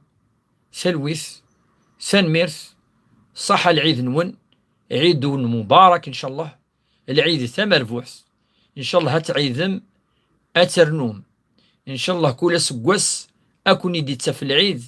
talwit, tanemmirt, ṣaḥa lɛid-nwen, ɛid-nwen mubarak, ncallah, lɛid tamerbuḥt, ncallah ad tɛidem, ad ternum, ncallah kul aseggas ad ken-id-ittaf lɛid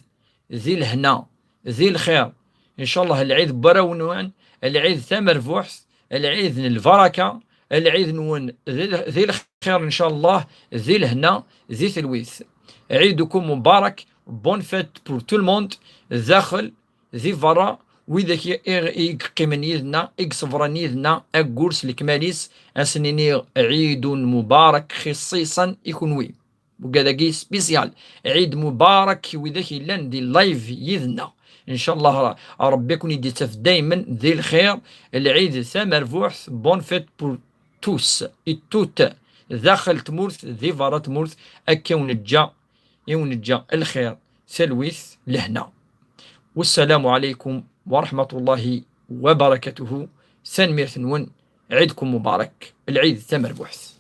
di lehna, di lxir. Ncallah lɛid n warraw-nwen, lɛid tamerbuḥt, lɛid n lbaraka, lɛid-nwen di l-, di lxir, ncallah di lehna, di telwit. عيدكم مبارك, bonne fête pour tout le monde, daxel, di berra, widak i, i, i yeqqimen yid-neɣ, i iṣebren yid-neɣ, aggur s lekmal-is, ad sen-iniɣ عيد مبارك خصيصا i kunwi. Wigad-agi spécial. Ɛid Mubarak i widak yellan di live yid-neɣ. Ncallah Rebbi ad ken-id-ittaf daymen di lxir. Lɛid tamerbuḥt, bonne fête pour tous et toutes. Daxel tmurt, di berra tmurt, akka i wen-neǧǧa, i wen-neǧǧa lxir, talwit, lehna. والسلام عليكم ورحمة الله وبركاته. Tanemmirt-nwen, عيدكم مبارك, lɛid tamerbuḥt.